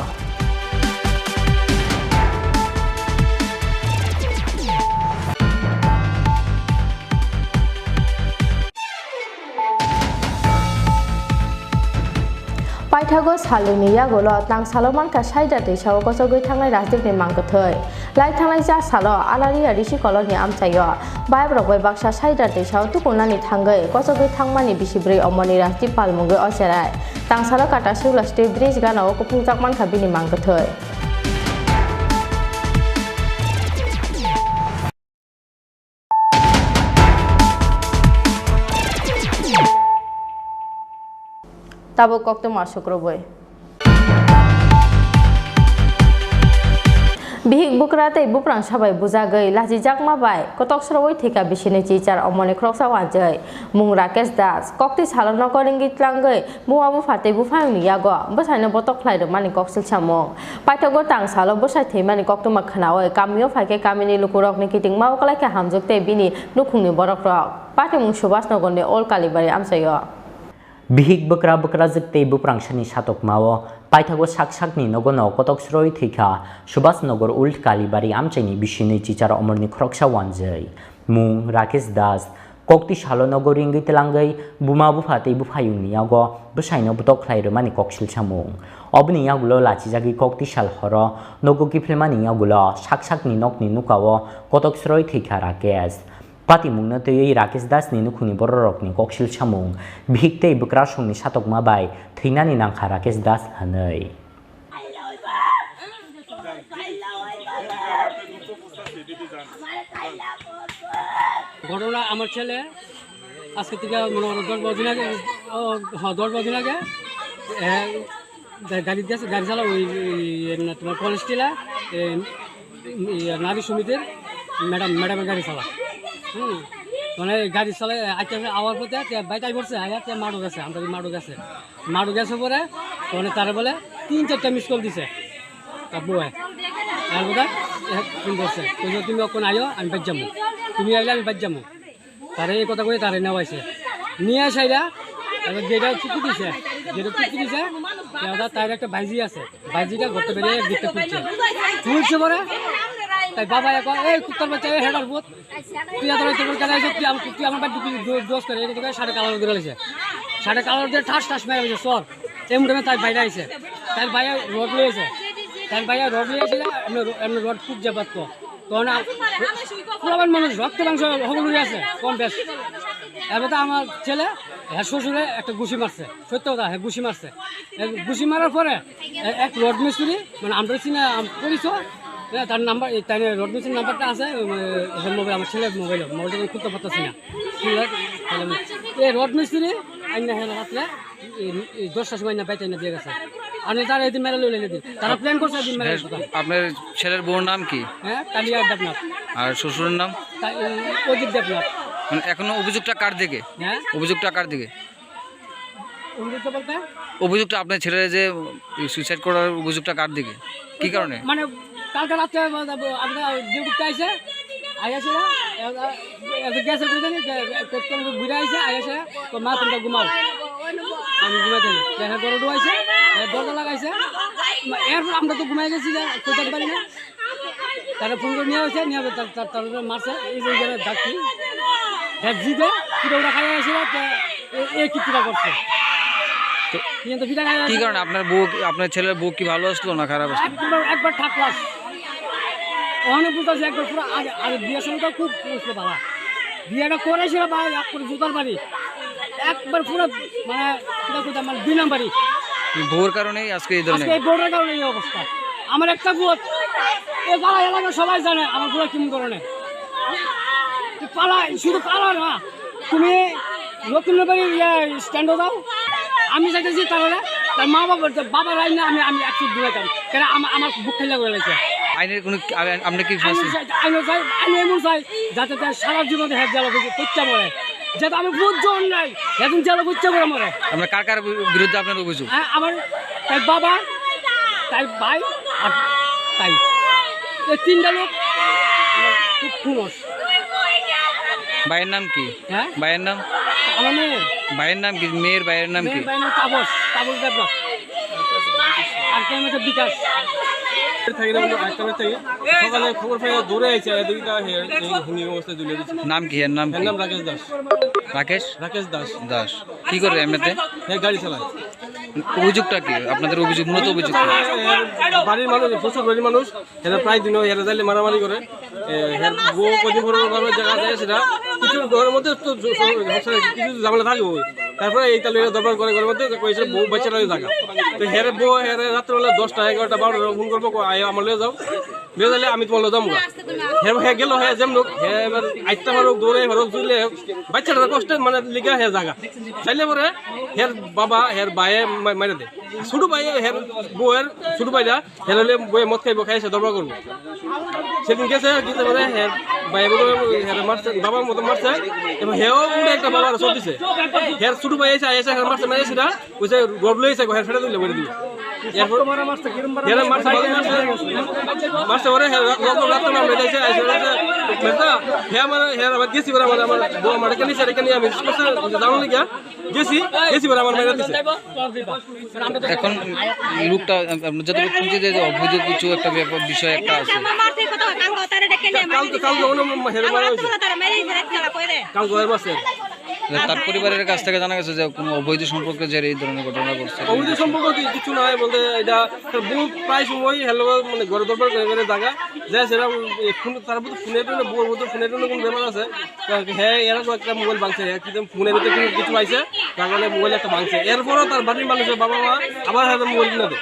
Paithago salnwini yagulo tang salo mankha Saida twisao kochogwi thangnai Rajdeepni mangkwthwi. Lai thangnai cha salo Alaria Risi Koloni amchaio bike rok bai baksa Saida twisao tukulnani thangwi kochogwi thangmani bisi bwrwi omoni Rajdeep Pal mungwi o cherai. Tang salo Kata Sugla Steel Bridge ganao kuphungjak mankha bini mangkwthwi. Tabuk koktwma sukrubwi. Bihik bwkra tei buprang sabai bujagwi lachijakma bai kotok srowi thwikha bisini chichar omoni khoroksa wanjwi mung Rakesh Das. Kokti salo nokol ringwi tlangwi buma bupha tei buphayungni yago bwsaino botok khlai rwmani koksil samung. Paithago tang salo bwsai thwimani koktwma khwnawi kamio phaikhe kamini lukurokni kitingmao kwlaikha hamjwk tei bini nukhungni borokrok. Patimung Subhas Nagarni Old Kalibari amchaio. Bihik bwkra bwkrajwk tei buprangsani satokmao paithago sak sakni nogono kotok srowi thwikha Subhas Nagar Old Kalibari amchaini bisini chichar omorni khoroksa wanjwi mung Rakesh Das. Kokti salo nogo ringwi tlangwi buma bupha tei buphayungni yago bwsaino botok khlai rwmani koksil samung. Oboni yagulo lachijagwi kokti sal horo nogo kiphilmani yagulo sak sakni nokni nukao kotok srowi thwikha Rakesh. Patimungno twiwi Rakesh Das ni nukhungni bororokni koksil samung, bihik tei bwkrasongni satokma bai thwinani nangkha Rakesh Das hwnwi. ঘটনা আমার ছেলে আজকে থেকে মনে করো দশ বারো দিন আগে, ও, হ্যাঁ, দশ বারো দিন আগে, এ, গা-, গাড়ি দিয়ে, গাড়ি চালা ওই, ওই, এ, না, তোমার কলেজ টিলা, এ, ইয়ে, নারী সমিতির ম্যাডাম, ম্যাডামের গাড়ি চালা। হুম, মানে গাড়ি চালায় আইতে আওয়ার পথে তে বাইক আই পড়ছে, আইয়া তে মারো গেছে, আমরা মারো গেছে। মারো গেছে পরে, মানে তারা বলে তিন চারটা মিস কল দিছে। তার বউয়ে। আর বোধহয় এ ফোন করছে। কইছে, "তুমি অখন আইও, আমি বাইক যাবো। তুমি আইলে আমি বাইক যাবো।" তারে এই কথা কয়ে তারে নেওয়া হয়েছে। নিয়ে আসাইরা, এবার গেটে চুক্তি দিছে। গেটে চুক্তি দিছে, এবার তার একটা ভাইজি আছে। ভাইজিটা ঘরটা বেরিয়ে গেটটা খুলছে। খুলছে পরে, তাই বাবা এখন, "এই কুত্তার বাচ্চা, এই হেডার পুত, তুই এত রাইতে করে কেন আইছো? তুই আমার, তুই আমার বাড়ি ঢুকলি, দো-, দোষ করে, এই কথা কয়ে শার্টে কালার ধরে আইছে।" শার্টে কালার দিয়ে ঠাস ঠাস মেরে আইছে, "সর।" এই মুঠে তাই বাইরে আইছে। তাই বাইরে রড লয়ে আইছে। তাই বাইরে রড লয়ে আইছে, এমনি র-, এমনি রড খুব জেবাত তো। তখন আ-, পোলাপান মানুষ, রক্ত মাংস হগল হয়ে আছে, কম বেশ। এবার তো আমার ছেলে, হ্যাঁ, শ্বশুরে একটা ঘুষি মারছে। সত্য কথা, হ্যাঁ, ঘুষি মারছে। এক ঘুষি মারার পরে এ-, এক রড মিস্ত্রি, মানে, আমরা চিনা, আম-, পরিচয়, হ্যাঁ, তার নাম্বার, এই, তাই রড মিস্ত্রির নাম্বারটা আছে, মানে, এটার মোবাইল, আমার ছেলের মোবাইল, মোবাইলটা আমি খুলতে পারতেছি না। খুললে, তাহলে আমি, এই রড মিস্ত্রি, আইনা হেন হাতলে, এই, এই দশটার সময় না বেচে না দিয়ে গেছে। আমি তার এই দিন মেলা লইলে দিন। তারা প্ল্যান করছে এই দিন মেলা শেষ, কথা। আপনার ছেলের বউর নাম কি? হ্যাঁ, তালিয়া দেবনাথ। আর শ্বশুরের নাম? তা-, এই অজিত দেবনাথ। মানে, এখনো অভিযোগটা কার দিকে? হ্যাঁ? অভিযোগটা কার দিকে? অভিযোগটা বলতে? অভিযোগটা আপনার ছেলে যে সুইসাইড করার অভিযোগটা কার দিকে? কি কারণে? মানে কালকে রাতে আমরা ডিউটিতে আইছে, আইসে, এত গেছে বুঝে নি, ঘুরে আইসে, আইসে, তো মা তোমরা ঘুমাও, আমি ঘুমাই থাকি। দেখা করে ডুবাইছে, দরজা লাগাইছে, এরপর আমরা তো ঘুমাই গেছি, কোথাও পারি না। তারা ফোন করে নিয়ে আসে, নিয়ে আসে, তার, তার, তার উপরে মারছে, এই যে এখানে ডাকছি। হ্যাঁ, জিদে, কিটা ওটা খাইয়া আসে, তো এ, এ কিচ্ছুটা করছে। তো কিন্তু ফিটা খাইয়া কি আসে। কারণে আপনার বউ, আপনার ছেলের বউ কি ভালো আসলো না খারাপ আসলো? একবার, একবার থার্ড ক্লাস। ওখানে বুঝতেছি একবার পুরো আগে, আগে বিয়ের সময় তো খুব বুঝতে পারা। বিয়েটা করেছিল ভাই, এক করে জুতার বাড়ি। একবার পুরো মানে, এটা কোথায় মানে দুই নাম্বারই। বউর কারণেই আজকে এই ধরনের। আজকে এই বউটার কারণে এই অবস্থা। আমার একটা বউ, এই পাড়া এলাকা সবাই জানে আমার বউ কি ধরনের। এই পাড়া, শুধু পাড়া না, তুমি লক্ষ্মীনগর ইয়া স্ট্যান্ডে যাও। আমি যাইতেছি তাহলে, তার মা বাবা, বাবা রাই না, আমি, আমি একটু দূরে যাই। কেন আমার, আমার বুক খাইলা করে লাগছে। আইনের কোনো কি, আইন, আপনি কি আমি চাই, আমি চাই, আমি এমন চাই, যাতে তার সারা জীবন হ্যাঁ জেলা থেকে করতে পারে। যাতে আমি বুঝ জন নাই, এখন জেলা করতে পারে মরে। আমরা কার কার বি-, বিরুদ্ধে আপনার অভিযোগ? হ্যাঁ, আমার তাই বাবা, তাই ভাই, আর তাই। এই তিনটা লোক আমার খুব খুনস। ভাইয়ের নাম কি? হ্যাঁ? ভাইয়ের নাম? আমার মেয়ে। ভাইয়ের নাম কি? মেয়ের ভাইয়ের নাম কি? মেয়ের ভাইয়ের নাম তাপস, তাপস দেবনাথ। আর কে হচ্ছে বিকাশ। থাকি না, বন্ধু, আটটা বাজে থাকি। সকালে খবর পেয়ে দৌড়ে আইছে, এদিকে তা হে, এই হুনি অবস্থায় ঝুলে দিছে। নাম কি? এর নাম এর কি? নাম রাকেশ দাস। রাকেশ? রাকেশ দাস। দাস। কি করে এমনিতে? হ্যাঁ, গাড়ি চালায়। অভিযোগটা কি? আপনাদের অভিযোগ, মূলত অভিযোগ কি? এর বাড়ির মানুষ, প্রচুর বাড়ির মানুষ, এরা প্রায় দিনও এরা যাইলে মারামারি করে। এ, এর বউ কদিন পর পর বারবার জায়গা যায় সেটা। কিছু ঘরের মধ্যে তো জ-, জ-, কিছু ঝামেলা থাকে ওই। তারপরে এইটা লইয়া দরবার করে, ঘরের মধ্যে কইছে বউ বাচ্চা লইয়া জায়গা। তো হের বউ, হের রাত্রে বেলা দশটা, এগারোটা, বারোটা ফোন করবো, কো, "আয়, আমার লইয়া যাও।" লইয়া গেলে আমি তোমার লগে যাবো গা। হে, হে গেল, হে যেমন হোক, হে এবার আইটটা ফারুক, দৌড়ে ফারুক, জুলে, বাচ্চাটা কষ্টে মানে লিগা হে জায়গা। চাইলে পরে হের বাবা, হের ভাইয়ে মা-, মাইরা দে। ছোট ভাই, হের বউয়ের ছোট ভাইরা, হের হলে বউয়ে মদ খাইবো, খাই সে দরবার করবো। সেদিন গেছে, গেছে পরে হের ভাই বলে, হের মারছে, বাবার মতো মারছে, এবং হেও উঠে একটা বাবার সব দিছে। হের ছোট ভাই এসে, এসে হের মারছে, মারছে সেটা, ওই যে রড লইছে, ঘরে ফেলে দিলে বলে দিল। এরপর হেরা মারছে, ভালো মারছে। মারছে ওরে, হেরা rod, rod, rod, rod, rod, rod, rod, মেরতা, হে আমার, হে আবার গেছি, বলে আমার, আমার বউ আমার এখানে, স্যার এখানে, আমি স্কুল স্যার, জানো না গিয়া, গেছি, গেছি, বলে আমার মেয়েরা দিছে। এখন লোকটা, আপনি যতটুকু শুনছি যে, যে অবৈধ কিছু একটা ব্যাপার, বিষয় একটা আছে। কালকে, কালকে ওনে হেরে মারা হয়েছে। কালকে ওর মাসে। তার পরিবারের কাছ থেকে জানা গেছে যে কোনো অবৈধ সম্পর্কে যে এই ধরনের ঘটনা ঘটছে। অবৈধ সম্পর্ক কি-, কিছু নয় বলতে, এটা তার বউ প্রায় সময় হ্যালো মানে ঘরে দরবার করে করে জায়গা যায়, সেটা এই ফোন, তার প্রতি ফোনে টোনে, বউর মধ্যে ফোনে টোনে কোনো ব্যাপার আছে। কারণ কি, হ্যাঁ, এরকম একটা মোবাইল ভাঙছে, হ্যাঁ, কিন্তু ফোনের ভিতরে কিছু, কিছু পাইছে, তার কারণে মোবাইল একটা ভাঙছে। এরপরও তার বাড়ির মানুষের বাবা মা আবার হয়তো মোবাইল কিনে দেয়।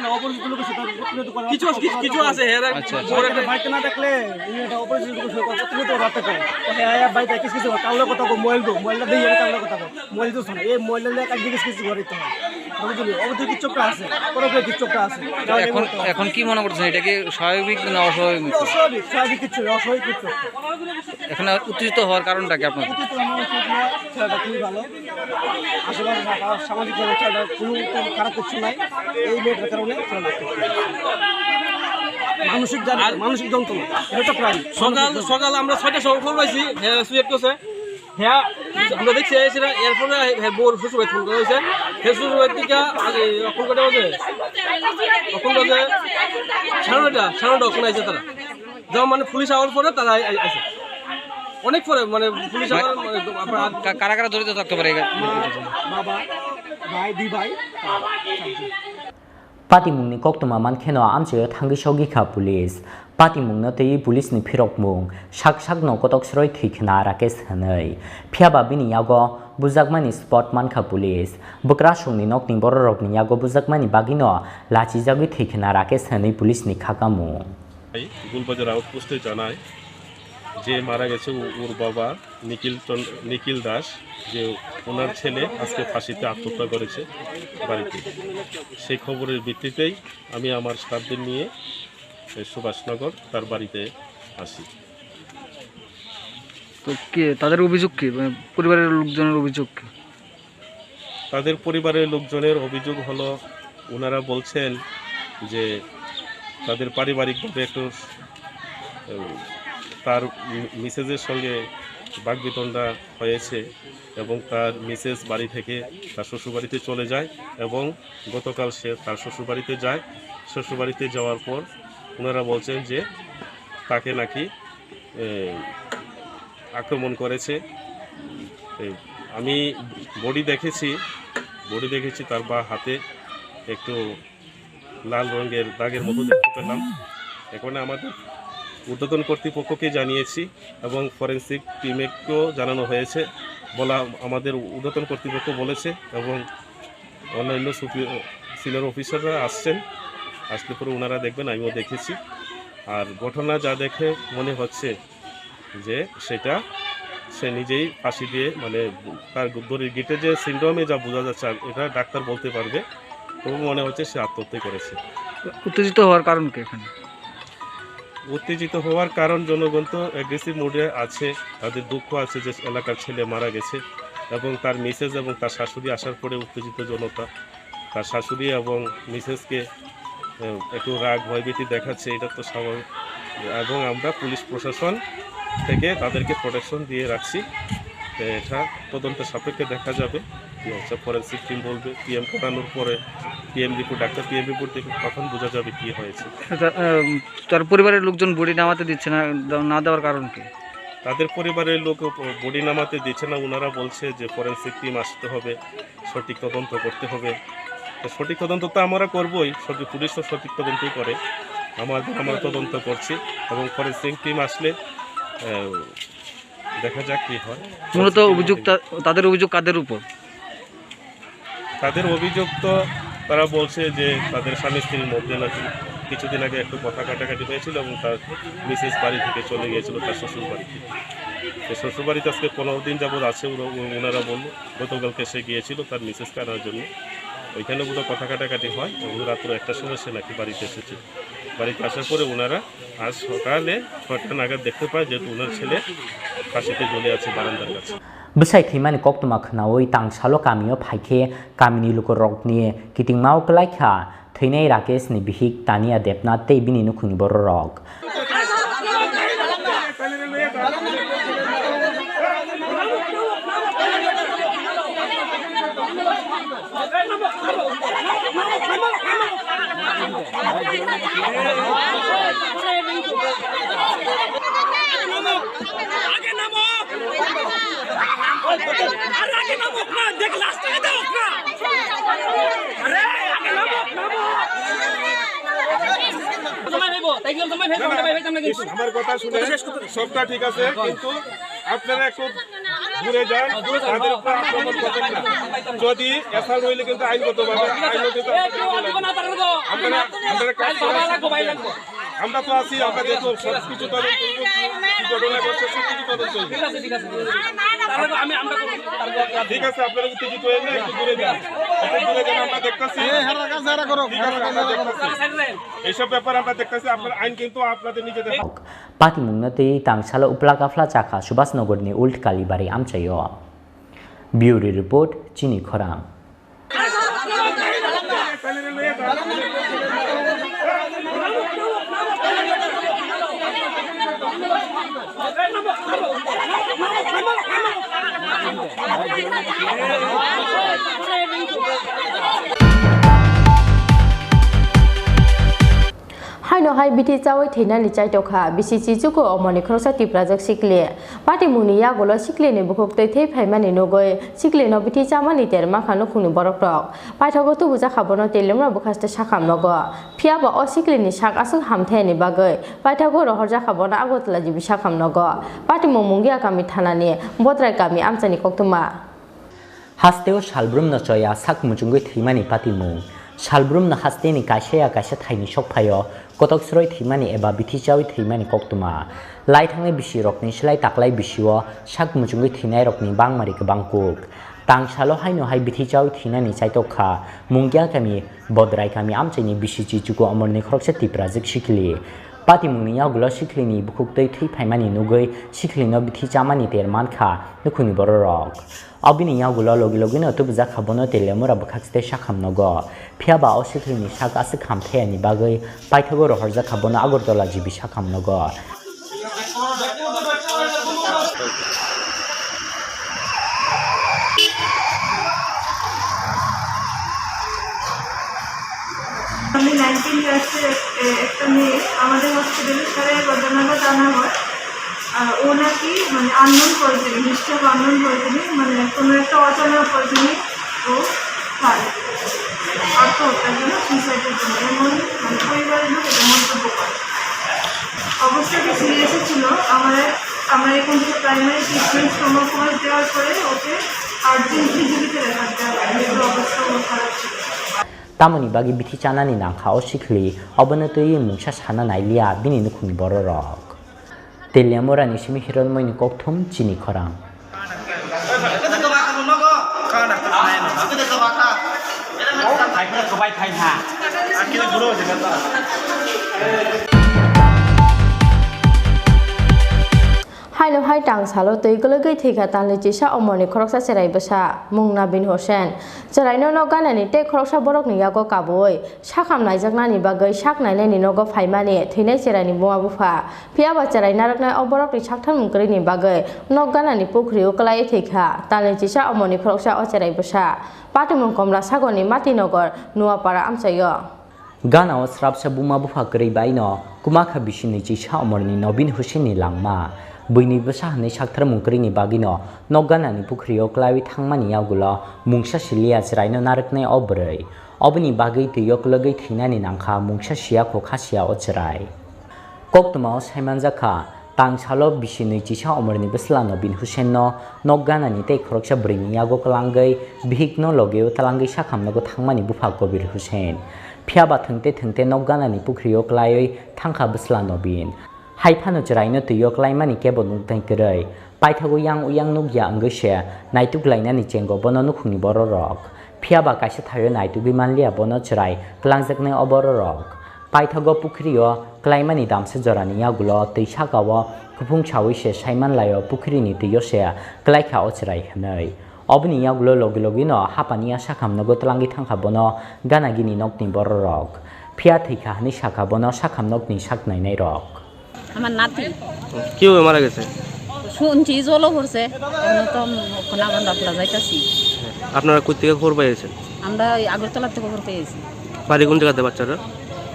না, অপরিচিত লোকের সাথে প্রতিনিয়ত করে কিছু, কিছু, কিছু আছে, হ্যাঁ, আচ্ছা, আচ্ছা। ওরা একটা বাড়িতে না থাকলে, এই একটা অপরিচিত লোকের সাথে কথা প্রতিনিয়ত রাখতে পারে। তো হ্যাঁ, হ্যাঁ, বাড়িতে কিছু কিছু হয়, কার লগে কথা কয়, মোবাইল দো, মোবাইলটা দিয়ে আমি কার লগে কথা কয়, মোবাইল দিতে শোনে, এই মোবাইল নিয়ে কাজ জিজ্ঞেস কিছু করে তো হয়। বুঝলি? অবৈধ কিছু একটা আছে, কোনো কিছু একটা আছে। তো এখন, এখন কি মনে করছেন, এটা কি স্বাভাবিক না অস্বাভাবিক? অস্বাভাবিক, স্বাভাবিক কিছু নেই, অস্বাভাবিক কিছু। এখন উত্তেজিত হওয়ার কারণটা কি আপনার? উত্তেজিত হওয়ার কারণটা খুবই ভালো। আশেপাশে সা-, সামাজিকভাবে একটা কোনো রকম খারাপ কিছু নাই। এই মেয়েটার কারণে সে রাগ করছে। মানসিক যা-, আর মানসিক যন্ত্রণা, এটা তো প্রায় সকাল, সকাল আমরা ছয়টার সময় ফোন পাইছি, হ্যাঁ, সুয়েট করছে। হ্যাঁ, আমরা দেখছি এসে এরপরে হ্যাঁ, বউর শ্বশুর বাড়ি ফোন করা হয়েছে। হ্যাঁ, শ্বশুর বাড়ি থেকে আগে ফোন করা হয়েছে। ফোন করেছে সাড়ে নয়টা, সাড়ে নয়টা ফোন আইছে তারা। যেমন মানে পুলিশ আওয়ার পরে তারা আই-, আই-, আইছে। অনেক পরে মানে পুলিশ আওয়ার মানে আপনার কা-, কারা কারা জড়িত থাকতে পারে? মা, বাবা, ভাই, দুই ভাই। Patimungni koktwma mankheno amchaio thangwi sogwi kha police. Patimungno twiwi police ni phirokmung, sak sakno kotok sroi thwi khna Rakesh hwnwi. Phiyaba bini yago bujakmani spot mankha police. Bwkrasongni nokni bororokni yago bujakmani bagwino lachijagwi thwi khna Rakesh hwnwi police ni khakamung. Golbazar আউটপোস্টে জানায় যে মারা গেছে ও-, ওর বাবা নিখিল চন্দ্র, নিখিল দাস, যে ওনার ছেলে আজকে ফাঁসিতে আত্মহত্যা করেছে বাড়িতে। সেই খবরের ভিত্তিতেই আমি আমার স্টাফদের নিয়ে এই সুভাষনগর তার বাড়িতে আসি। তো কে, তাদের অভিযোগ কি? মানে, পরিবারের লোকজনের অভিযোগ কি? তাদের পরিবারের লোকজনের অভিযোগ হলো, ওনারা বলছেন যে তাদের পারিবারিকভাবে একটু, উম, তার মি-, মিসেসের সঙ্গে বাকবিতণ্ডা হয়েছে এবং তার মিসেস বাড়ি থেকে তার শ্বশুরবাড়িতে চলে যায় এবং গতকাল সে তার শ্বশুরবাড়িতে যায়। শ্বশুরবাড়িতে যাওয়ার পর ওনারা বলছেন যে তাকে নাকি, এ, আক্রমণ করেছে। এ, আমি বডি দেখেছি, বডি দেখেছি, তার বা হাতে একটু লাল রঙের দাগের মতো দেখতে পেলাম। এখন আমাদের ঊর্ধ্বতন কর্তৃপক্ষকে জানিয়েছি এবং ফরেন্সিক টিমকেও জানানো হয়েছে বলা আমাদের ঊর্ধ্বতন কর্তৃপক্ষ বলেছে এবং অন্যান্য সুপি-, সিনিয়র অফিসাররা আসছেন, আসলে পরে ওনারা দেখবেন, আমিও দেখেছি। আর ঘটনা যা দেখে মনে হচ্ছে যে সেটা সে নিজেই ফাঁসি দিয়ে, মানে, তার দড়ির গিটে যে সিনড্রোমে যা বোঝা যাচ্ছে, আর এটা ডাক্তার বলতে পারবে, তবু মনে হচ্ছে সে আত্মহত্যাই করেছে। উত্তেজিত হওয়ার কারণ কি এখানে? উত্তেজিত হওয়ার কারণ জনগণ তো অ্যাগ্রেসিভ মুডে আছে, তাদের দুঃখ আছে যে এলাকার ছেলে মারা গেছে এবং তার মিসেস এবং তার শাশুড়ি আসার পরে উত্তেজিত জনতা, তার শাশুড়ি এবং মিসেসকে, আহ, একটু রাগ ভয়ভীতি দেখাচ্ছে, এটা তো স্বাভাবিক। এবং আমরা পুলিশ প্রশাসন থেকে তাদেরকে প্রোটেকশন দিয়ে রাখছি। তো এটা তদন্ত সাপেক্ষে দেখা যাবে কি হচ্ছে, ফরেন্সিক টিম বলবে, পিএম করানোর পরে PM report, doctor PM report দেখে তখন বোঝা যাবে কি হয়েছে। তা-, আহ, তার পরিবারের লোকজন বডি নামাতে দিচ্ছে না, না দেওয়ার কারণ কি? তাদের পরিবারের লোক বডি নামাতে দিচ্ছে না, ওনারা বলছে যে ফরেন্সিক টিম আসতে হবে, সঠিক তদন্ত করতে হবে। তো সঠিক তদন্ত তো আমরা করবই, সঠিক, পুলিশ তো সঠিক তদন্তই করে। আমাদের, আমরা তদন্ত করছি এবং ফরেন্সিক টিম আসলে, আহ, দেখা যাক কি হয়। মূলত অভিযোগ তা-, তাদের অভিযোগ কাদের উপর? তাদের অভিযোগ তো তারা বলছে যে তাদের স্বামী স্ত্রীর মধ্যে নাকি কিছুদিন আগে একটু কথা কাটাকাটি হয়েছিল এবং তার মিসেস বাড়ি থেকে চলে গিয়েছিল তার শ্বশুর বাড়িতে। তো শ্বশুর বাড়িতে আজকে পনেরো দিন যাবত আছে, ওরা, ও-, ওনারা বলল, গতকালকে সে গিয়েছিল তার মিসেসকে আনার জন্য। ওইখানে বোধহয় কথা কাটাকাটি হয় এবং রাত্র একটার সময় সে নাকি বাড়িতে এসেছে। বাড়িতে আসার পরে ওনারা আজ সকালে ছয়টা নাগাদ দেখতে পায় যে ওনার ছেলে ফাঁসিতে ঝুলে আছে বারান্দার কাছে। Bwsai thwimani koktwma khwnaui tangsalo kamio phaikhe kamini lukurokni kitingmao kwlaikha thwinai Rakeshni bihik Tania Debnath tei bini nukhungni bororok. আগে নামো! আরে আগে নামো না, দেখ লাস্ট আগে দাও না। আরে আগে নামো, নামো। সময় হইব, তাই কি সময় হইব, না, না, ভাই, ভাই, আমরা কিন্তু আমার কথা শুনে সবটা ঠিক আছে, কিন্তু আপনারা একটু দূরে যান, তাদের উপর আক্রমণ করবেন না। যদি অ্যাসাল্ট হইলে কিন্তু আইনগতভাবে, আইনগত আমরা, আমরা কাজ করে আসছি। আমরা তো আছি, আমরা দেখবো সব কিছু তদন্ত হইব, কি, কি ঘটনা ঘটছে সব কিছু তদন্ত হইব। ঠিক আছে, আপনারা উত্তেজিত হইবেন না, একটু দূরে যান, একটু দূরে যান, আমরা দেখতেছি। ঠিক আছে, আমরা দেখতেছি। এইসব ব্যাপার আমরা দেখতেছি, আপনার আইন কিন্তু আপনাদের নিজেদের হাতে। Patimungno twi tangsalo uplak aphla chakha Subhas Nogorni Old Kalibari amchaio. Bureau Report, Chini Khorang. Haino hai bithi chawi thwinani chaitokha bisi chichuku omoni khoroksa Tiprajwk sikli. Patimungni yagulo siklini bukhuk twi thwi phaimani nugwi siklino bithi chamani ter mankha nukhungni borokrok. Paithago tubujakha bono tei lemra bwkhaste sakham nogo. Phiyaba o siklini sak aswk hamthayani bagwi paithago rohorjakha bono Agartala G B sakham nogo. Patimung Mungia kami thanani Bodrai kami amchaini koktwma. Hasteo salbrumno choya sak muchungwi thwimani patimung. Salbrumno hasteni kaisa ya kaisa thaini sokphaio kotok sroi thwimani eba bithi chawi thwimani koktwma. Lai thangwi bisirokni slai taklai bisio sak muchungwi thwinairokni bangmari kwbang kuk. Tangsalo haino hai bithi chawi thwinani chaitokha Mungia kami Bodrai kami amchaini bisi chichuku omorni khoroksa Tiprajwk sikli. Patimungni yagulo siklini bukhuk twi thwi phaimani nugwi siklino bithi chamani ter mankha nukhungni bororok. Obini yagulo logi logino tubujakha bono tei lemura bwkhak tei sakham nogo. Phiyaba o siklini sak aswk hamthayani bagwi paithago rohorjakha bono Agartala G B sakham nogo. আমি নাইনটিন ইয়ার্সের এক-, এ-, একটা মেয়ে আমাদের হসপিটালে সাড়ে এগারোটা নাগাদ আনা হয়। আর ও নাকি মানে আননোন পয়জনে, নিশ্চয় আননোন পয়জনে, মানে কোনো একটা অজানা পয়জনে ও পায়। আত্মহত্যার জন্য, সুইসাইডের জন্য, এমন মানে পরিবারের লোক এটা মন্তব্য করে। অবস্থা তো সিরিয়াসই ছিল। আমরা, আমরা এখান থেকে প্রাইমারি ট্রিটমেন্ট সময় দেওয়ার পরে ওকে আর্জেন্টলি জিবিতে রেফার দেওয়া হয়, যেহেতু অবস্থা ওর খারাপ ছিল। Tamoni bagwi bithi chanani nangkha o sikhli, obono twiwi mungsa sana nailiya bini nukhungni bororok. Tei lemurani simi hironmoini kokthum chini khorang. Haino hai tangsalo twi kwlwgwi thwikha talni chisa omorni khoroksa cherai bwsa mung Nabin Hussain. Cheraino nok ganani tei khoroksa borokni yago kabui sakham naijaknani bagwi sak nainani nogo phaimani thwinai cheraini buma bupha. Phiyaba cherai narwknai o borokni sakthar mung kwrwini bagwi nok ganani pukhrio kwlaiwi thwikha talni chisa omorni khoroksa o cherai bwsa. Patimung Komla Sagorni Mati Nogor Nuapara amchaio. Ganao srapsa buma bupha kwrwi baino kwmakha bisi nwi chisa omorni Nobin Hussainni langma. Buini bwsa hwnwi saktharmung kwrwini bagwino nok ganani pukhrio kwlaiwi thangmani yagulo mungsa siliya chwraino narwknai o bwrwi. Oboni bagwi twio kwlwgwi thwinani nangkha mungsa siya kho kha siya o chwrai. Koktwmao saimanjakha, tangsalo bisi nwi chisa omorni bwsla Nobin Hussainno nok ganani tei khoroksa bwrwini yago kwlangwi bihikno logio twlangwi sakhamnogo thangmani bupha Kobir Hussain. Phiyaba thwngte thwngte nok ganani pukhrio kwlaiwi thangkha bwsla Nobin. Hai phano chwraino twio kwlaimani kebo nuknai kwrwi. Paithago yang uyang nukya wngwi se naituk lainani chengo bono nukhungni bororok. Phiyaba kaisa thaio naitugwi manliya bono chwrai kwlangjaknai o bororok. Paithago pukhrio kwlaimani damsa jorani yagulo twi sakao kuphung sawi se saimanlaio pukhrini twio se kwlaikha o chwrai hwnwi. Oboni yagulo logi logino hapaniya sakhamnogo twlangwi thangkha bono ganagini nokni bororok. Phiya thwikha hwnwi sakha bono sakhamnokni sak nainairok. আমার নাতি। কিভাবে মারা গেছে? শুনছি জল পড়ছে, এখন তো ওখানে আমরা দাফলা যাইতাছি। আপনারা কই থেকে খবর পেয়েছেন? আমরা এই আগরতলা থেকে খবর পেয়েছি। বাড়ি কোন জায়গাতে বাচ্চাটার?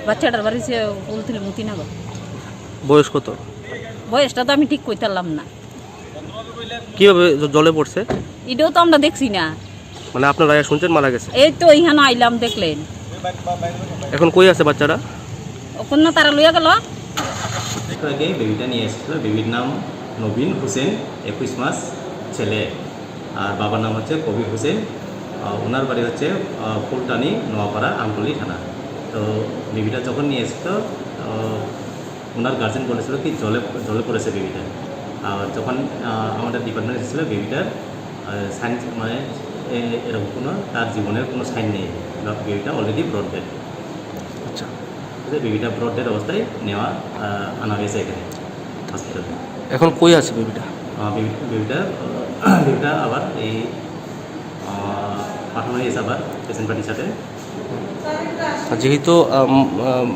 বাচ্চাটার বাড়ি সে ফুলতলি মতিনগর। বয়স কত? বয়সটা তো আমি ঠিক কইতারলাম না। কিভাবে জ-, জলে পড়ছে? এটাও তো আমরা দেখছি না। মানে আপনারা শুনছেন মারা গেছে? এই তো এখানে আইলাম, দেখলেন। এখন কই আছে বাচ্চারা? ওখানে তারা লইয়া গেল। একটু আগে বেবিটা নিয়ে এসেছিল, বেবির নাম নবীন হোসেন, একুশ মাস। ছেলে, আর বাবার নাম হচ্ছে কবির হোসেন। আহ, ওনার বাড়ি হচ্ছে, আহ, ফুলটানি, নোয়াপাড়া, আমতলী থানা। তো বেবিটা যখন নিয়ে এসেছিল, আহ, ওনার গার্জেন বলেছিল কি জলে, জলে পড়েছে বেবিটা। আর যখন, আহ, আমাদের ডিপার্টমেন্ট এসেছিল, বেবিটার, আহ, সাইন, মানে, এ-, এরকম কোনো, তার জীবনের কোনো সাইন নেই, বা বেবিটা অলরেডি ব্রড ডেড। আচ্ছা। বেবিটা ব্রড ডেড অবস্থায় নেওয়া, আহ, আনা হয়েছে এখানে হসপিটালে। এখন কই আছে বেবিটা? আহ, বেবি-, বেবিটা, আহ, বেবিটা আবার এই, আহ, পাঠানো হয়েছে আবার পেশেন্ট পার্টির সাথে। আর যেহেতু, আম, আম,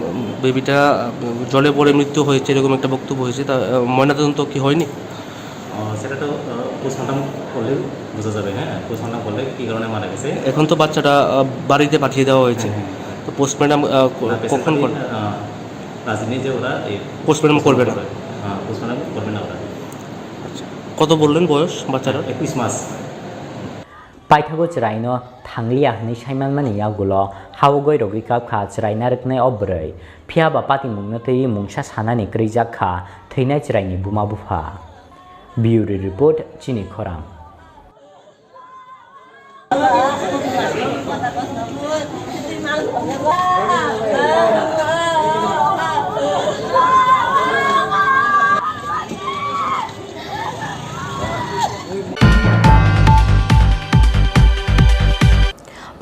বেবিটা, আহ, জলে পড়ে মৃত্যু হয়েছে, এরকম একটা বক্তব্য হয়েছে, তা, আহ, ময়নাতদন্ত কি হয়নি? আহ, সেটা তো, আহ, পোস্টমর্টম করলে বোঝা যাবে, হ্যাঁ, পোস্টমর্টম করলে কী কারণে মারা গেছে। এখন তো বাচ্চাটা, আহ, বাড়িতে পাঠিয়ে দেওয়া হয়েছে। হ্যাঁ, হ্যাঁ। তো পোস্টমর্টম, আহ, ক-, না, পেশেন্ট কখন পার্টি, করবে? আহ, রাজি নেই যে ওরা এই পোস্টমর্টম করবে না? পোস্টমর্টম করবে। হ্যাঁ, পোস্টমর্টম করবে না ওরা। আচ্ছা, কত বললেন বয়স বাচ্চাটার? একুশ মাস। Paithago chwraino thangliya hwnwi saimanmani yagulo hao goi rogwi kapkha chwrai narwknai o bwrwi. Phiyaba patimungno twiwi mungsa sanani kwrwijak kha thwinai chwraini buma bupha. Bureau Report, Chini Khorang.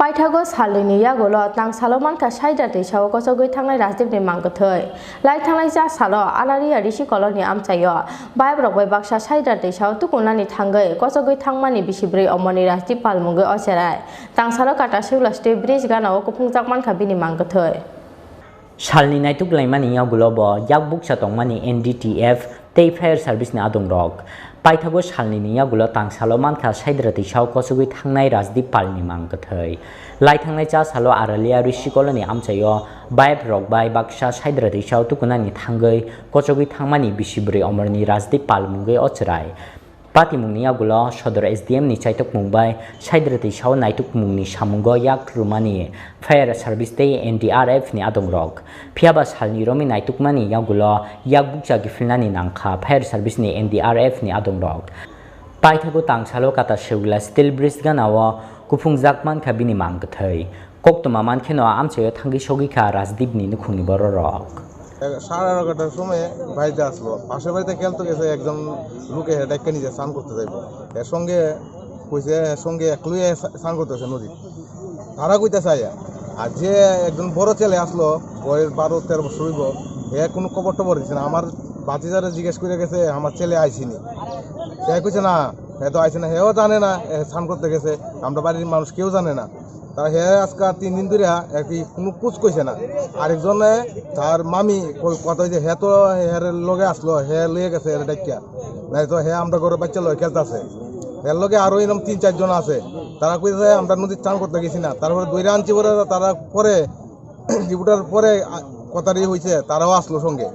Paithago salnwini yagulo tangsalo mankha Saidra twisao kochogwi thangnai Rajdeepni mangkwthwi. Lai thangnai cha salo Alaria Rishi Koloni amchaio bike rok bai baksa Saidra twisao tukunani thangwi kochogwi thangmani bisi bwrwi omorni Rajdeep Pal mungwi o cherai. Tangsalo Kata Siula State Bridge ganao kuphungjak mankha bini mangkwthwi. Salni naituk laimani yagulo bo yak bukcha tongmani N D T F tei fire service ni adongrok. Paithago salnini yagulo tangsalo mankha Saidra twisao kochogwi thangnai Rajdeep Palni mangkwthwi. Lai thangnai cha salo Aralia Rishi Koloni amchaio bike rok bai baksa Saidra twisao tukunani thangwi kochogwi thangmani bisi bwrwi omorni Rajdeep Pal mungwi o chwrai. Patimungni yagulo Sodor S D M ni chaitokmung bai Saidra twisao naitukmungni samungo yak rwmani fire service tei N D R F ni adongrok. Phiyaba salni romwi naitukmani yagulo yak bukcha kiphilnani nangkha fire service ni N D R F ni adongrok. Paithago tangsalo Kata Siula Steel Bridge ganao kuphungjak mankha bini mangkwthwi. Koktwma mankheno amchaio thangwi sogwi kha Rajdeepni nukhungni bororok. Sara এগারোটার সময় বাড়িতে আসলো, পাশের বাড়িতে খেলতে গেছে, একজন লোকে হেঁটে নিয়ে স্নান করতে যাইব। এর সঙ্গে কইছে, এর সঙ্গে একলুয়ে স্নান করতেছে নদী, তারা কইতেছে আইয়া। আর যে একজন বড় ছেলে আসলো, বয়স বারো তেরো বছর হইব, এ কোনো খবর টবর দিছে না। আমার ভাতিজারে জিজ্ঞেস করে গেছে, আমার ছেলে আইসিনি। সে কইছে, "না, হে তো আইসে না।" হেও জানে না, এ স্নান করতে গেছে, আমরা বাড়ির মানুষ কেউ জানে না। তা হে আজকে তিন দিন ধরে আর কি কোনো কুছ কইছে না। আরেকজনে, তার মামি কই-, কথা হইছে, হে তো হের লগে আসলো, হে লইয়া গেছে এর ডাকিয়া, নাই তো হে আমরা ঘরে বাচ্চা লয়ে খেলতেছে। এর লগে আরো এরকম তিন চারজন আছে, তারা কইছে, "আমরা নদীর স্নান করতে গেছি না।" তারপরে দৈরা আনছি বলে তারা পরে রিপোর্টার পরে আ, কথাটি হইছে, তারাও আসলো সঙ্গে।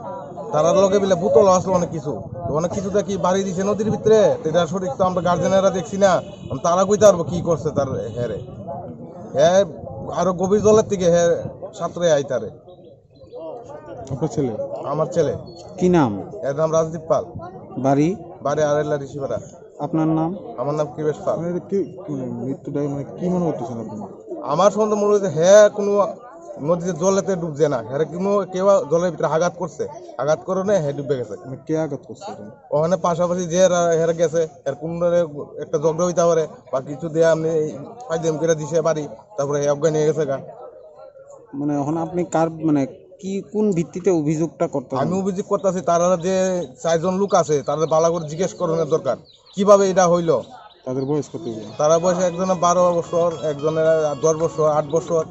তারার লগে বিলে বোতলও আসলো অনেক কিছু। তো অনেক কিছু দেখি বাড়ি দিছে নদীর ভিতরে, তো এটা সঠিক তো আমরা গার্জেনেরা দেখছি না। এখন তারা কইতে পারবো কি করছে তার হেরে। হ্যাঁ, আরো গভীর জলের থেকে হ্যাঁ সাঁতরে আইতারে। আপনার ছেলে? আমার ছেলে। কি নাম? এর নাম রাজদীপ পাল। বাড়ি? বাড়ি আড়েলা ঋষিপাড়া। আপনার নাম? আমার নাম কৃপেশ পাল। মানে এটা কি, কি মানে মৃত্যুটাই মানে কি মনে করতেছেন আপনি? আমার সম্বন্ধে মনে হচ্ছে হ্যাঁ কোনো নদীতে জলেতে ডুবছে না, হ্যাঁ কোনো কেউ জলের ভিতরে আঘাত করছে, আঘাত করে হে ডুবে গেছে। মানে কে আঘাত করছে এটা? ওখানে পাশাপাশি যে রা-, হেরে গেছে, এর কোন একটা ঝগড়া হইতে পারে বা কিছু দিয়ে আপনি ফাইজলামি করে দিছে বাড়ি, তারপরে হে অজ্ঞান হয়ে গেছে গা। মানে এখন আপনি কার, মানে কি, কোন ভিত্তিতে অভিযোগটা করতে আমি হবে? অভিযোগ করতেছি, তারা যে চারজন লোক আছে, তাদের ভালো করে জিজ্ঞেস করানোর দরকার, কিভাবে এটা হইলো। তাদের বয়স কত হবে? তারা বয়স একজনের বারো বছর, একজনের দশ বছর, আট বছর,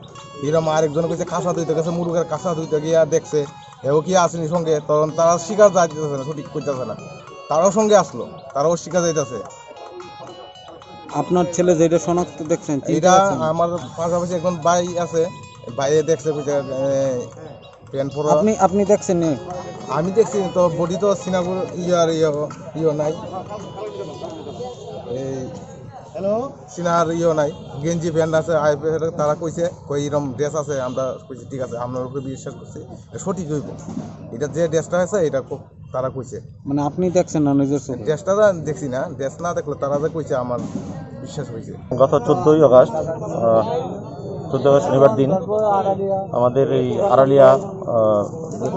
এরকম আরেকজনে কইছে কাঁচা ধুইতে গেছে, মুরুগের কাঁচা ধুইতে গিয়া দেখছে, হেও কি আসেনি সঙ্গে, তখন তারা স্বীকার যাইতেছে না, সঠিক কইতেছে না। তারাও সঙ্গে আসলো, তারাও স্বীকার যাইতেছে। আপনার ছেলে যেটা শনাক্ত দেখছেন, চিনতে এটা পারছেন? আমার পাশাপাশি একজন ভাই আছে, ভাইয়ে দেখছে, কইছে, এ, প্যান্ট পরা। আপনি, আপনি দেখছেন নি? আমি দেখছি তো, বডি তো সিনাগুর ইয়ে আর ইয়ে, ইয়ে নাই। এই হ্যালো? সিনার ইয়ে নাই, গেঞ্জি প্যান্ট আছে, আই প্যান্ট তারা কইছে, কই এরম ড্রেস আছে, আমরা কইছি ঠিক আছে, আপনার উপরে বিশ্বাস করছি, এটা সঠিক হইব। এটা যে ড্রেসটা আছে, এটা খুব তারা কইছে। মানে আপনি দেখছেন না নিজের চোখে? ড্রেসটা তো দেখছি না, ড্রেস না দেখলে তারা যে কইছে আমার বিশ্বাস হয়েছে। গত চোদ্দই আগস্ট, আহ, চোদ্দ আগস্ট শনিবার দিন আমাদের এই আড়ালিয়া, আহ,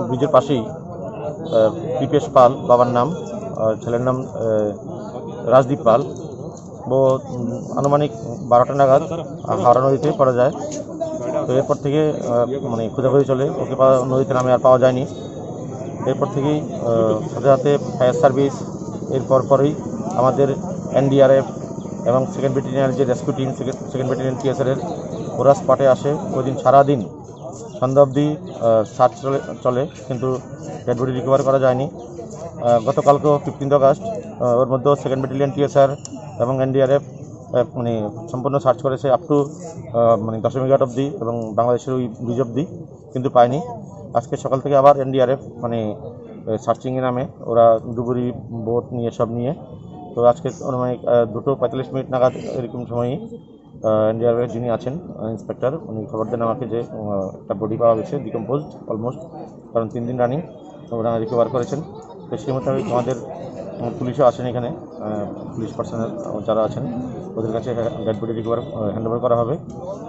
ব্রিজের পাশেই, আহ, কৃপেশ পাল বাবার নাম, আহ, ছেলের নাম, আহ, রাজদীপ পাল। ও, উম, আনুমানিক বারোটা নাগাদ, আহ, হাওড়া নদীতে পড়ে যায়। তো এরপর থেকে, আহ, মানে খোঁজাখুঁজি চলে, ওকে পাওয়া, নদীতে নামে আর পাওয়া যায়নি। এরপর থেকেই, আহ, সাথে সাথে ফায়ার সার্ভিস, এরপর পরেই আমাদের এনডিআরএফ এবং সেকেন্ড ব্যাটালিয়নের যে rescue team, second battalion TSR এর, ওরা স্পটে আসে। ওই দিন সারাদিন সন্ধ্যা অবধি, আহ, সার্চ চলে, চলে, কিন্তু ডেড বডি রিকভার করা যায়নি। আহ, গতকালকেও ফিফটিন্থ আগস্ট, আহ, ওর মধ্যেও সেকেন্ড ব্যাটালিয়ন টিএসআর এবং এনডিআরএফ, আহ, মানে সম্পূর্ণ সার্চ করেছে আপ টু, আহ, মানে দশমী ঘাট অবধি এবং বাংলাদেশের ওই ব্রিজ অবধি, কিন্তু পায়নি। আজকে সকাল থেকে আবার এনডিআরএফ মানে, আহ, সার্চিংয়ে নামে, ওরা ডুবুরি বোট নিয়ে, সব নিয়ে। তো আজকে অনুমানিক, আহ, দুটো পঁয়তাল্লিশ মিনিট নাগাদ এরকম সময়ই, আহ, এনডিআরএফ যিনি আছেন, আহ, ইন্সপেক্টর, উনি খবর দেন আমাকে যে, আহ, একটা বডি পাওয়া গেছে, ডিকম্পোজড অলমোস্ট, কারণ তিন দিন রানিং, তো ওনারা রিকভার করেছেন। তো সেই মোতাবেক আমাদের, আহ, পুলিশও আছেন এখানে, আহ, পুলিশ পার্সোনাল যারা আছেন, ওদের কাছে ডেড বডি রিকভার, আহ, হ্যান্ড ওভার করা হবে।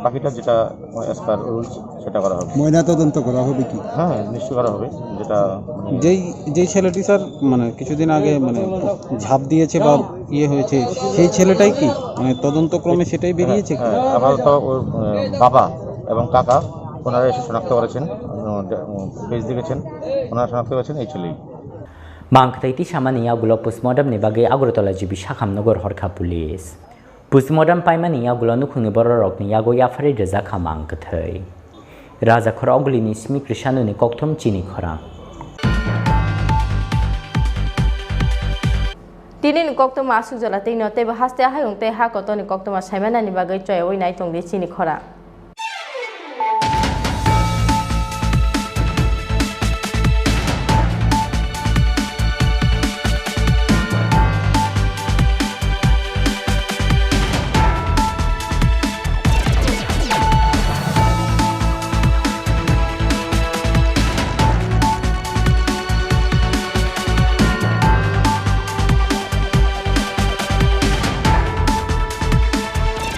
বাকিটা যেটা, আহ, অ্যাজ পার রুলস, সেটা করা হবে। ময়না তদন্ত করা হবে কি? হ্যাঁ, নিশ্চয় করা হবে। যেটা মানে যেই, যেই ছেলেটি স্যার মানে কিছুদিন আগে মানে ঝাঁপ দিয়েছে বা ইয়ে হয়েছে, সেই ছেলেটাই কি মানে তদন্ত ক্রমে সেটাই বেরিয়েছে কি? হ্যাঁ, আপাতত ওর, আহ, বাবা এবং কাকা ওনারা এসে শনাক্ত করেছেন, উম, দে-, উম, ফেস দেখেছেন, ওনারা শনাক্ত করেছেন এই ছেলেই। Mangkhwthai tisamani yagulo postmortem ni bagwi Agartala G B Sakham nogor horkha police. Postmortem paimani yagulo nukhungni bororokni yago yapharwi rwjakha mangkwthai. Rajakhor Ogulini simi Krishanoni kokthum chini khorang. Tinini koktwma aswk jora twi no teibo haste hayung tei ha kotorni koktwma saimanani bagwi choyaui nai tongdi chini khorang.